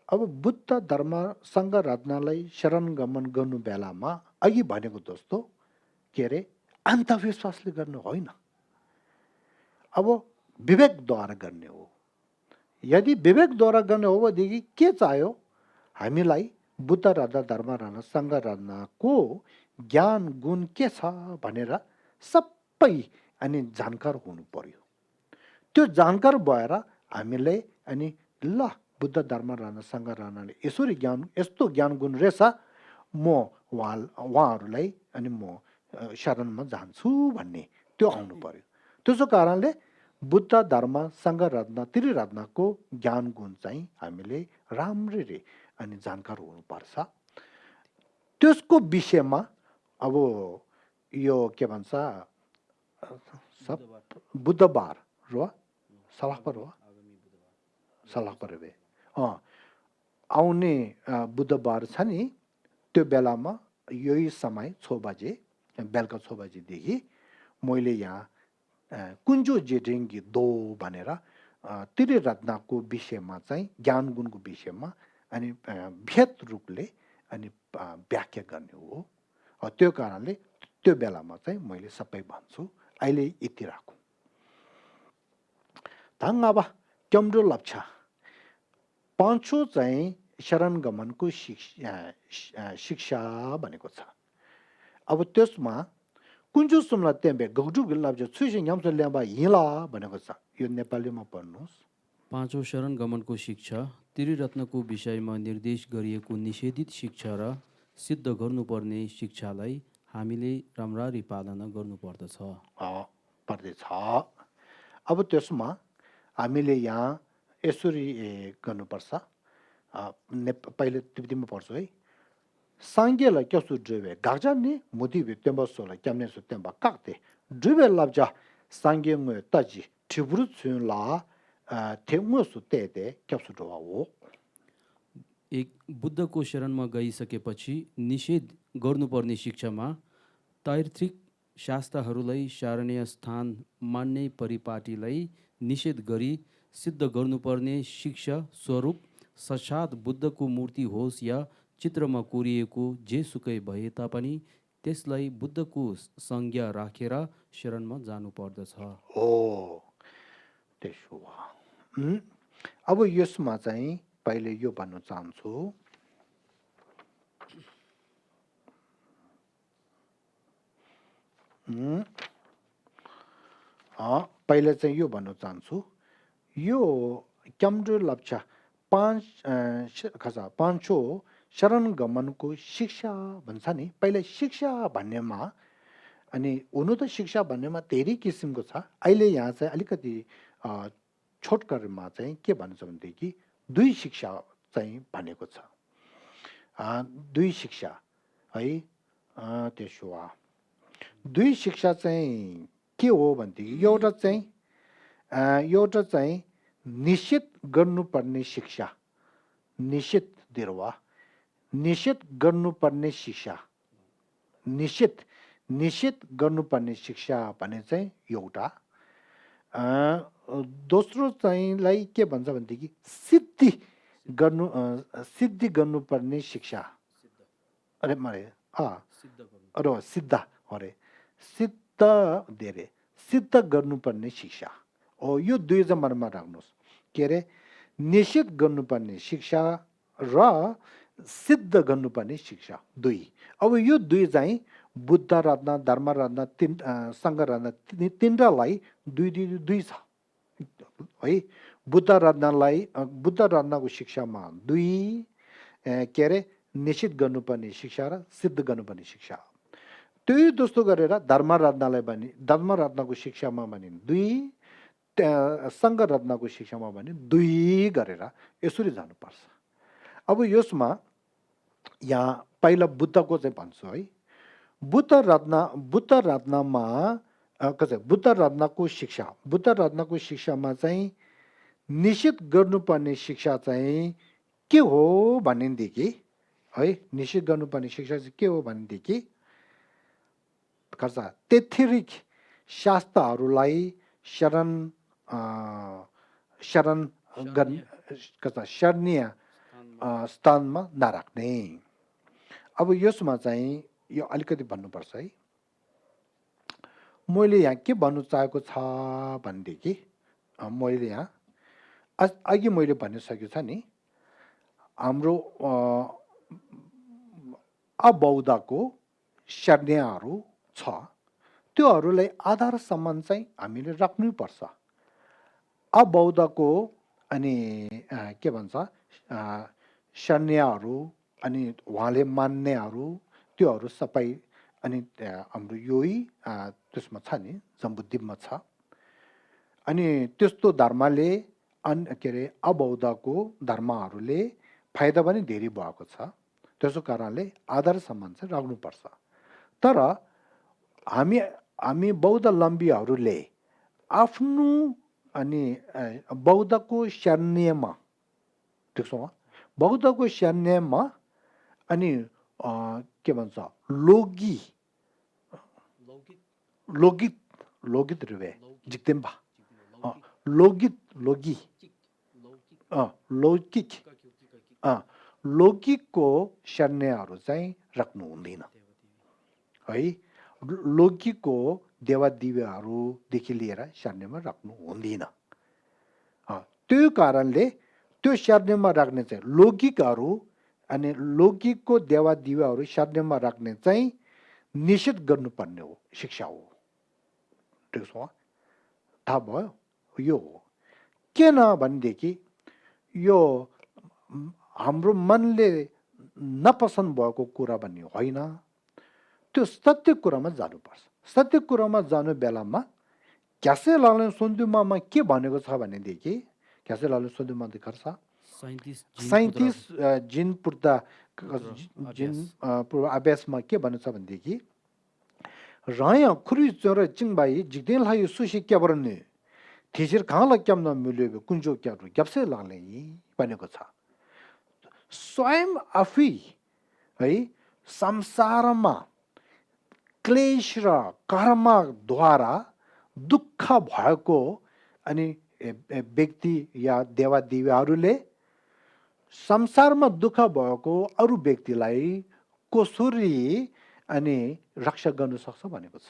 अब बुद्ध धर्म सङ्घ रत्नलाई शरण गमन गर्नु बेलामा अघि भनेको जस्तो के अरे अन्धविश्वासले गर्नु होइन अब विवेकद्वारा गर्ने हो यदि विवेकद्वारा गर्ने हो भनेदेखि के चाहियो हामीलाई बुद्ध रत्न धर्म रत्न सङ्घ रत्नको ज्ञान गुण के छ भनेर सबै अनि जानकार हुनु पर्यो त्यो जानकार भएर हामीले अनि ल बुद्ध धर्म रत्न सङ्घ रत्नले यसरी ज्ञान यस्तो ज्ञान गुण रहेछ म उहाँहरूलाई अनि म शरणमा जान्छु भन्ने त्यो आउनु पर्यो त्यसो कारणले बुद्ध धर्म सङ्घ रत्न त्रिरत्नको ज्ञान गुण चाहिँ हामीले राम्ररी अनि जानकार हुनुपर्छ त्यसको विषयमा अब यो के भन्छ बुधबार र सलाहपर हो सलाहपर बे आउने बुधबार छ नि त्यो बेलामा यही समय 6 बजे बेलुका 6 बजेदेखि मैले यहाँ कुञ्जो जेडेङ्गी दो भनेर त्रिरत्नको विषयमा चाहिँ ज्ञान गुणको विषयमा अनि भेद रूपले अनि व्याख्या गर्ने हो त्यो कारणले त्यो बेलामा चाहिँ मैले सबै भन्छु अहिले यति राखौँ अब क्याम्रो लक्ष्य पाँचौँ चाहिँ शरण गमनको शिक्षा भनेको छ अब त्यसमा कुञ्जो सुम्ला त्यहाँ गौडु गिल्ला छुइसिङ याम्सो ल्याम्बा हिला भनेको छ यो नेपालीमा पढ्नुहोस्
पाँचौँ शरण गमनको शिक्षा त्रिरत्नको विषयमा निर्देश गरिएको निषेधित शिक्षा र सिद्ध गर्नुपर्ने शिक्षालाई हामीले राम्ररी पालना गर्नुपर्दछ
पर्दछ अब त्यसमा हामीले यहाँ यसरी गर्नुपर्छ पहिले तिब्बतीमा पढ्छु है 상계라 껴수 드베 각자니 모티브 템버솔라 캬메스 템바 깍테 드베 랍자 상계응의 따지 티브루 춘라 템무스 때데 껴수 좋아오
एक बुद्धको शरणमा गइसकेपछि निषेध गर्नुपर्ने शिक्षामा तार्किक शास्त्रहरूलाई शारणीय स्थान मान्ने परिपाटीलाई निषेध गरी सिद्ध गर्नुपर्ने शिक्षा स्वरूप साक्षात बुद्धको मूर्ति होस् या चित्रमा कोरिएको जेसुकै भए तापनि त्यसलाई बुद्धको संज्ञा राखेर शरणमा जानुपर्दछ
त्यसो अब यसमा चाहिँ पहिले यो भन्न चाहन्छु पहिले चाहिँ यो भन्न चाहन्छु यो क्याम्ड्रो लप्चा पाँचौँ शरण गमनको शिक्षा भन्छ नि पहिले शिक्षा भन्नेमा अनि हुनु त शिक्षा भन्नेमा धेरै किसिमको छ अहिले यहाँ चाहिँ अलिकति छोटकरमा चाहिँ के भन्छ भनेदेखि दुई शिक्षा चाहिँ भनेको छ दुई शिक्षा है त्यसो दुई शिक्षा चाहिँ के हो भनेदेखि एउटा चाहिँ निश्चित गर्नुपर्ने शिक्षा निश्चित दिर्वा निश्चित गर्नुपर्ने शिक्षा निश्चित गर्नुपर्ने शिक्षा भने चाहिँ एउटा दोस्रो चाहिँलाई के भन्छ भनेदेखि सिद्धि गर्नुपर्ने शिक्षा अरे मरे सिद्ध अरे सिद्ध धेरै सिद्ध गर्नुपर्ने शिक्षा यो दुई चाहिँ मनमा राख्नुहोस् के अरे निश्चित गर्नुपर्ने शिक्षा र सिद्ध गर्नुपर्ने शिक्षा दुई अब यो दुई चाहिँ बुद्ध रत्न धर्म रत्न सङ्घ रत्न तिनवटालाई दुई छ है बुद्ध रत्नको शिक्षामा दुई के अरे निश्चित गर्नुपर्ने शिक्षा र सिद्ध गर्नुपर्ने शिक्षा हो। त्यही जस्तो गरेर धर्मरत्नलाई भने धर्मरत्नको शिक्षामा भने 2, सङ्घरत्नको शिक्षामा भने 2 गरेर यसरी जानुपर्छ। अब यसमा यहाँ पहिला बुद्धको चाहिँ भन्छु है। बुद्ध रत्नमा बुद्ध रत्नको शिक्षामा चाहिँ निश्चित गर्नुपर्ने शिक्षा चाहिँ के हो भनेदेखि है, निश्चित गर्नुपर्ने शिक्षा चाहिँ के हो भनेदेखि तेत्थिरिक शास्त्रहरूलाई शरणीय स्थानमा नराख्ने। अब यसमा चाहिँ यो अलिकति भन्नुपर्छ है। मैले यहाँ के भन्नु चाहेको छ भनेदेखि मैले यहाँ अघि मैले भनिसकेको छ नि, हाम्रो अबौद्धको शरणीयहरू छ, त्योहरूलाई आधार सम्मान चाहिँ हामीले राख्नुपर्छ। अबौद्धको अनि के भन्छ शरणीयहरू अनि उहाँले मान्नेहरू त्योहरू सबै अनि हाम्रो यही त्यसमा छ नि, जम्बुद्वीपमा छ। अनि त्यस्तो धर्मले के अरे अबौद्धको धर्महरूले फाइदा पनि धेरै भएको छ। त्यसो कारणले आधार सम्मान चाहिँ राख्नुपर्छ। तर हामी बौद्धावलम्बीहरूले आफ्नो अनि बौद्धको शरणीयमा, ठिक छ, बौद्धको शरणीयमा अनि के भन्छ लोगित रुवे जिक्तेम्बा लौकिकको शरणीयहरू चाहिँ राख्नु हुँदैन है। लौकिकको देवादेवीहरूदेखि लिएर शरणीयमा राख्नु हुँदैन। त्यो कारणले त्यो शरणीयमा राख्ने चाहिँ लौकिकहरू अनि लौकिकको देवादेवीहरू शरणीयमा राख्ने चाहिँ निषेध गर्नुपर्ने हो, शिक्षा हो। ठिक छ, थाहा भयो? यो हो किन भनेदेखि यो हाम्रो मनले नपसन्द भएको कुरा भन्ने होइन, त्यो सत्य कुरामा जानुपर्छ। सत्य कुरामा जानु बेलामा घ्यासे लालन सुन्दुमामा के भनेको छ भनेदेखि, घ्यासे लालन सुन्दुमा देखाउँछ 37 जिन पूर्व अभ्यासमा के भनेको छ भनेदेखि राया खुरी चोर चिङबाई जिग्देलहाई सुशी क्याबरने थिसिर खाला क्याम न मिल्यो कुन्जो क्यारु ग्याप्से लाग्ने भनेको छ। स्वयं आफै है संसारमा क्लेश र कर्मद्वारा दुःख भएको अनि व्यक्ति या देवादेवीहरूले संसारमा दुःख भएको अरू व्यक्तिलाई कसरी अनि रक्षा गर्न सक्छ भनेको छ।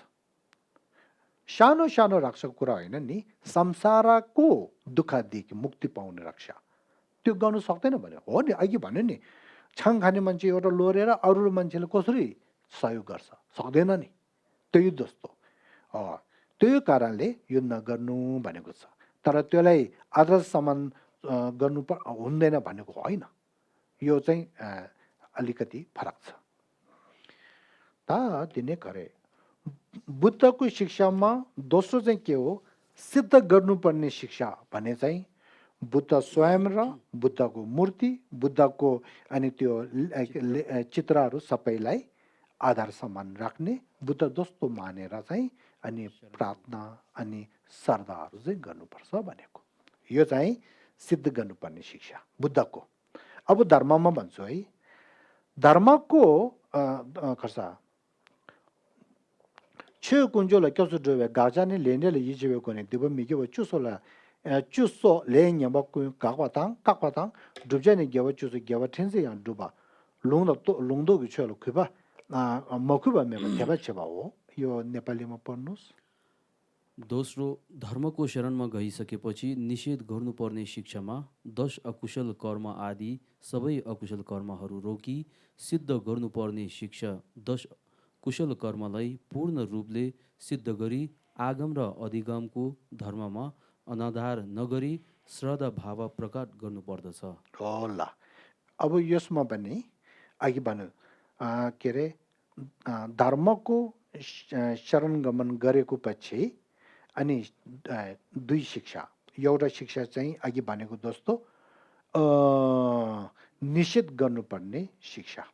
सानो सानो रक्षा कुरा होइन नि, संसारको दुःखदेखि मुक्ति पाउने रक्षा त्यो गर्नु सक्दैन भने हो नि। अघि भन्यो नि, छाङ खाने मान्छे एउटा लोरेर अरू मान्छेले कसरी सहयोग गर्छ, सक्दैन नि। त्यही जस्तो त्यही कारणले यो नगर्नु भनेको छ। तर त्यसलाई आदर सम्मान गर्नु हुँदैन भनेको होइन। यो चाहिँ अलिकति फरक छ। दिने करे बुद्धको शिक्षामा दोस्रो चाहिँ के हो, सिद्ध गर्नुपर्ने शिक्षा भने चाहिँ बुद्ध स्वयं र बुद्धको मूर्ति, बुद्धको अनि त्यो चित्रहरू सबैलाई आधार सम्मान राख्ने, बुद्ध जस्तो मानेर चाहिँ अनि प्रार्थना अनि श्रद्धाहरू चाहिँ गर्नुपर्छ भनेको। यो चाहिँ सिद्ध गर्नुपर्ने शिक्षा बुद्धको। अब धर्ममा भन्छु है, धर्मको खर्सा छे कुन्जोला क्यासो ड्रेवे गाजाने लेनेले यिजेको नि दिबो मिगे चुसोला चुसो लेङ यबको काक्वाताङ दुबजेने गेव चुसो गेव ठेन्से या दुबा लुङदो गुछलो खुबा मखुबा मेमा थेबा छबा हो। यो नेपालीमा पढ्नुस्।
दोस्रो, धर्मको शरणमा गइसकेपछि निषेध गर्नुपर्ने शिक्षामा 10 अकुशल कर्म आदि सबै अकुशल कर्महरू रोकी सिद्ध गर्नुपर्ने शिक्षा 10 कुशल कर्मलाई पूर्ण रूपले सिद्ध गरी आगम र अधिगमको धर्ममा अनाधार नगरी श्रद्धा भाव प्रकट गर्नुपर्दछ।
होला, अब यसमा पनि अघि भन्यो के अरे धर्मको शरण गमन गरेको पछि अनि दुई शिक्षा एउटा शिक्षा चाहिँ अघि भनेको जस्तो निषेध गर्नुपर्ने शिक्षा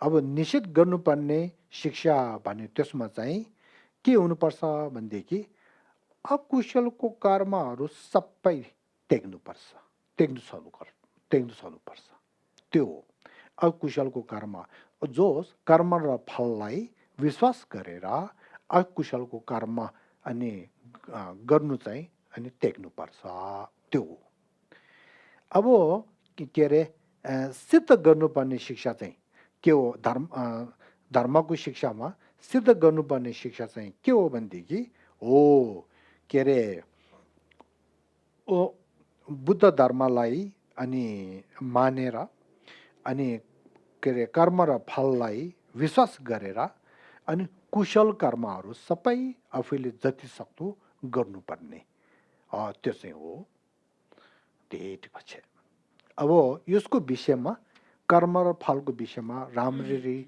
अब निषेध गर्नुपर्ने शिक्षा भन्यो त्यसमा चाहिँ के हुनुपर्छ भनेदेखि अकुशलको कर्महरू सबै त्याग्नुपर्छ त्याग्नु सक्नुपर्छ त्यो हो अकुशलको कर्म जोस कर्म र फललाई विश्वास गरेर अकुशलको कर्म अनि गर्नु चाहिँ अनि त्याग्नुपर्छ त्यो हो अब के अरे सिद्ध गर्नुपर्ने शिक्षा चाहिँ के हो धर्मको शिक्षामा सिद्ध गर्नुपर्ने शिक्षा चाहिँ के हो भनेदेखि हो के अरे बुद्ध धर्मलाई अनि मानेर अनि के अरे कर्म र फललाई विश्वास गरेर अनि कुशल कर्महरू सबै आफूले जति सक्दो गर्नुपर्ने त्यो चाहिँ हो त्यही पछि अब यसको विषयमा कर्म र फलको विषयमा राम्ररी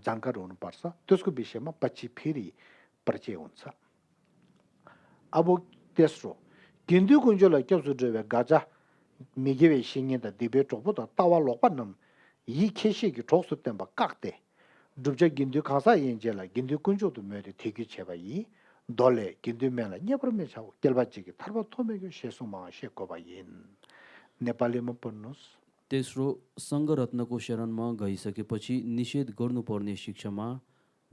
जानकार हुनुपर्छ त्यसको विषयमा पछि फेरि परिचय हुन्छ अब तेस्रो gindu kunjo la kyabsu drewe gaja migewe shingi da dibe chokpo da tawa lokpa nam yi keshi ki choksu tenpa kakde drupja gindu kansa yenje la gindu kunjo du mere teki cheba yi dole gindu me la nyepar me chawo gelba chigi tarpa tome kyo shesu maa shekoba yin Nepali में पढ्नुस्
तेस्रो सङ्घरत्नको शरणमा गइसकेपछि निषेध गर्नुपर्ने शिक्षामा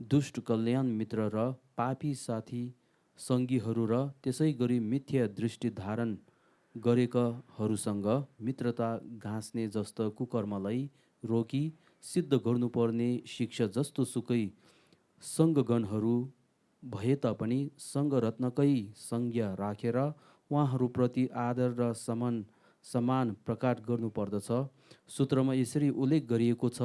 दुष्ट कल्याण मित्र र पापी साथी सङ्गीहरू र त्यसै गरी मिथ्या दृष्टि धारण गरेकाहरूसँग मित्रता गाँच्ने जस्ता कुकर्मलाई रोकी सिद्ध गर्नुपर्ने शिक्षा जस्तो सुकै सङ्गगणहरू भए तापनि सङ्घरत्नकै संज्ञा राखेर उहाँहरूप्रति आदर र सम्मान प्रकट गर्नुपर्दछ। सूत्रमा यसरी उल्लेख गरिएको छ,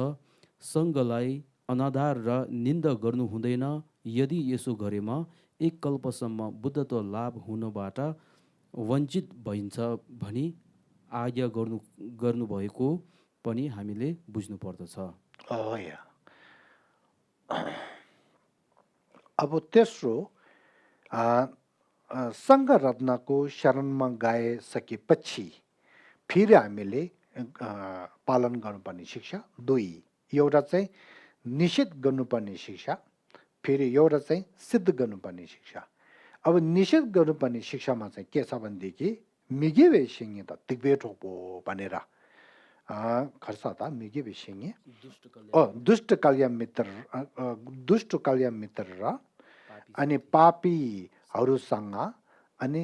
सङ्घलाई अनादर र निन्दा गर्नु हुँदैन। यदि यसो गरेमा एक कल्पसम्म बुद्धत्व लाभ हुनबाट वञ्चित भइन्छ भनी आज्ञा गर्नुभएको पनि हामीले बुझ्नु पर्दछ।
अब तेस्रो सङ्घरत्नको शरणमा गएसकेपछि फेरि हामीले पालन गर्नुपर्ने शिक्षा दुई एउटा चाहिँ निषेध गर्नुपर्ने शिक्षा फेरि एउटा चाहिँ सिद्ध गर्नुपर्ने शिक्षा। अब निषेध गर्नुपर्ने शिक्षामा चाहिँ के छ भनेदेखि मिगेवे सिंह त दिग्वे ठोक्पो भनेर खर्साता मिगेवे सिंह दुष्ट कल्याण मित्र र अनि पापीहरूसँग अनि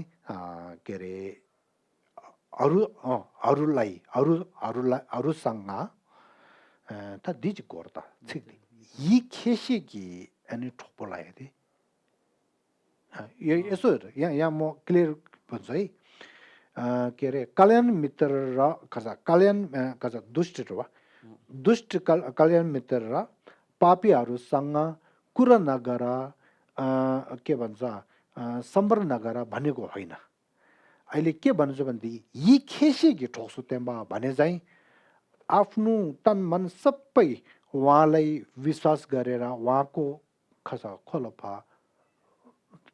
के अरे अरूसँग ता दिज गोर्ता यी खेसेकी अनि ठोक्पो लाग्यो थिएँ यसो यहाँ म क्लियर भन्छु है के अरे कल्याण मित्र र दुष्ट कल्याण मित्र र पापीहरूसँग कुरा नगर के भन्छ सम्पर्क नगर भनेको होइन। अहिले के भन्छु भनेदेखि यी खेसेकी ठोक्सु तेम्बा भने चाहिँ आफ्नो तन मन सबै उहाँलाई विश्वास गरेर उहाँको खसा खोलफा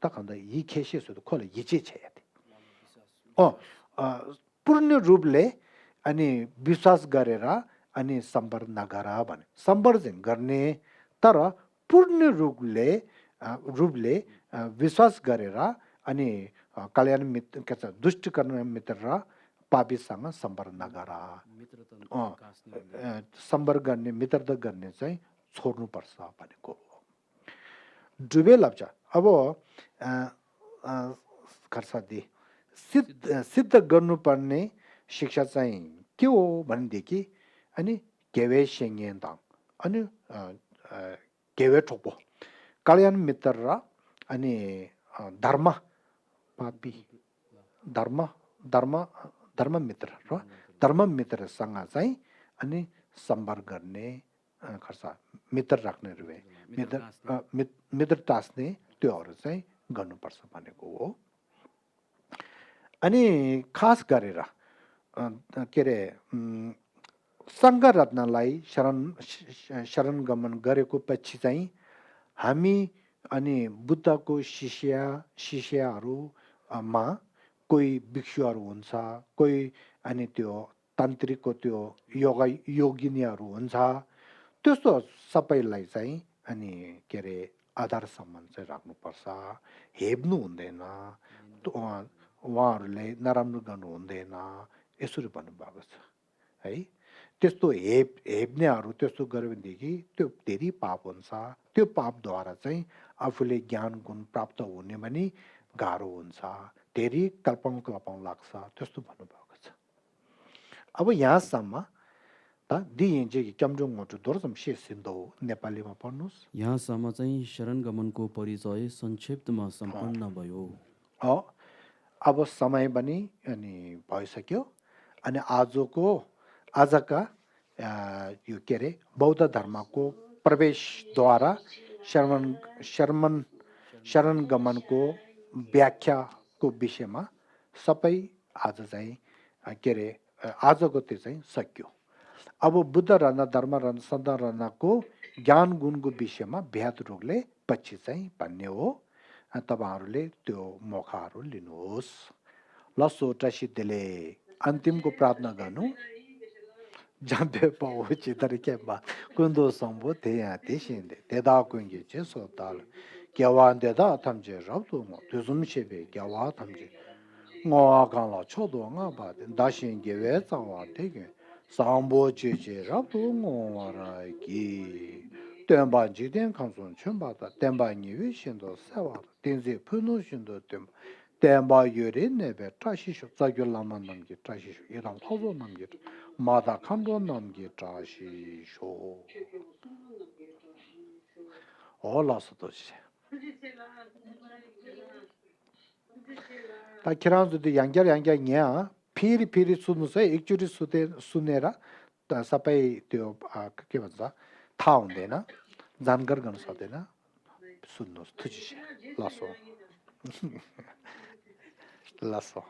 तखन्दा यी खेसेसु खोले यचे छ याते पूर्ण रूपले अनि विश्वास गरेर अनि सम्पर्क नगर भने सम्पर्क चाहिँ गर्ने तर पूर्ण रूपले विश्वास गरेर अनि कल्याण मित्र के छ दुष्ट कल्याण मित्र र पापीसँग सम्पर्क नगर सम्पर्क गर्ने मित्रता गर्ने चाहिँ छोड्नुपर्छ भनेको डुबे लप्छ। अब खर्सादी सिद्ध गर्नुपर्ने शिक्षा चाहिँ के हो भनेदेखि अनि केवे सेङ्गेन्ताङ अनि केवे ठोक्पो कल्याण मित्र र अनि धर्म पापी धर्म मित्र र धर्म मित्रसँग चाहिँ अनि सम्पर्क गर्ने खर्च मित्र राख्ने रुवे मित्र टास्ने त्योहरू चाहिँ गर्नुपर्छ भनेको हो। अनि खास गरेर के अरे सङ्घ रत्नलाई शरण गमन गरेको पछि चाहिँ हामी अनि बुद्धको शिष्यहरूमा कोही भिक्षुहरू हुन्छ, कोही अनि त्यो तान्त्रिकको त्यो योगिनीहरू हुन्छ, त्यस्तो सबैलाई चाहिँ अनि के अरे आधार सम्मान चाहिँ राख्नुपर्छ, हेप्नु हुँदैन, उहाँहरूले नराम्रो गर्नु हुँदैन, यसरी भन्नुभएको छ है। त्यस्तो हेप्नेहरू त्यस्तो गर्यो भनेदेखि त्यो धेरै पाप हुन्छ, त्यो पापद्वारा चाहिँ आफूले ज्ञान गुण प्राप्त हुने पनि गाह्रो हुन्छ, धेरै कल्पौँ लाग्छ, त्यस्तो भन्नुभएको छ। अब यहाँसम्म दिइन्छ कि क्याम्जोङ मोटु दोर्जम से सिन्धो नेपालीमा पढ्नुहोस्।
यहाँसम्म चाहिँ शरण गमनको परिचय संक्षिप्तमा सम्पन्न भयो।
अब समय पनि अनि भइसक्यो अनि आजका यो के अरे बौद्ध धर्मको प्रवेशद्वारा शरण गमनको व्याख्याको विषयमा सबै आज चाहिँ के अरे आजको त्यो चाहिँ सक्यो। अब बुद्ध रहन धर्म रहन सन्त रहनको ज्ञान गुणको विषयमा भ्यात रोगले पछि चाहिँ भन्ने हो। तपाईँहरूले त्यो मौकाहरू लिनुहोस्। लसो सिद्धले अन्तिमको प्रार्थना गर्नु। जाम्बे पाउ चितर के बा कुन्दो सम्बो थे याते सिन्दे तेदा कुंगे चे सोताल क्यावान देदा थमजे रब्दो मो तुजुम शेबे क्यावा थमजे ngwa kan la chodo nga ba da shin ge we sa wa de ge sambo che che rab tu ngwa ra gi ten ba ji den kan son chen ba da ten ba ni wi shin do sa wa den ze pu no shin do ten ba yore ne be ta shi shu za gyo la man nam ge ta shi shu ye dang tho zo nam ge ma da kan do nam ge ta shi shu o la so do shi 다 키란즈도 양결 냐 피리 수는서 액주리 수네라 다 사파이 त्यो 그게 맞다 타운데나 잔거 건 사데나 수노스 투지시 라소 라소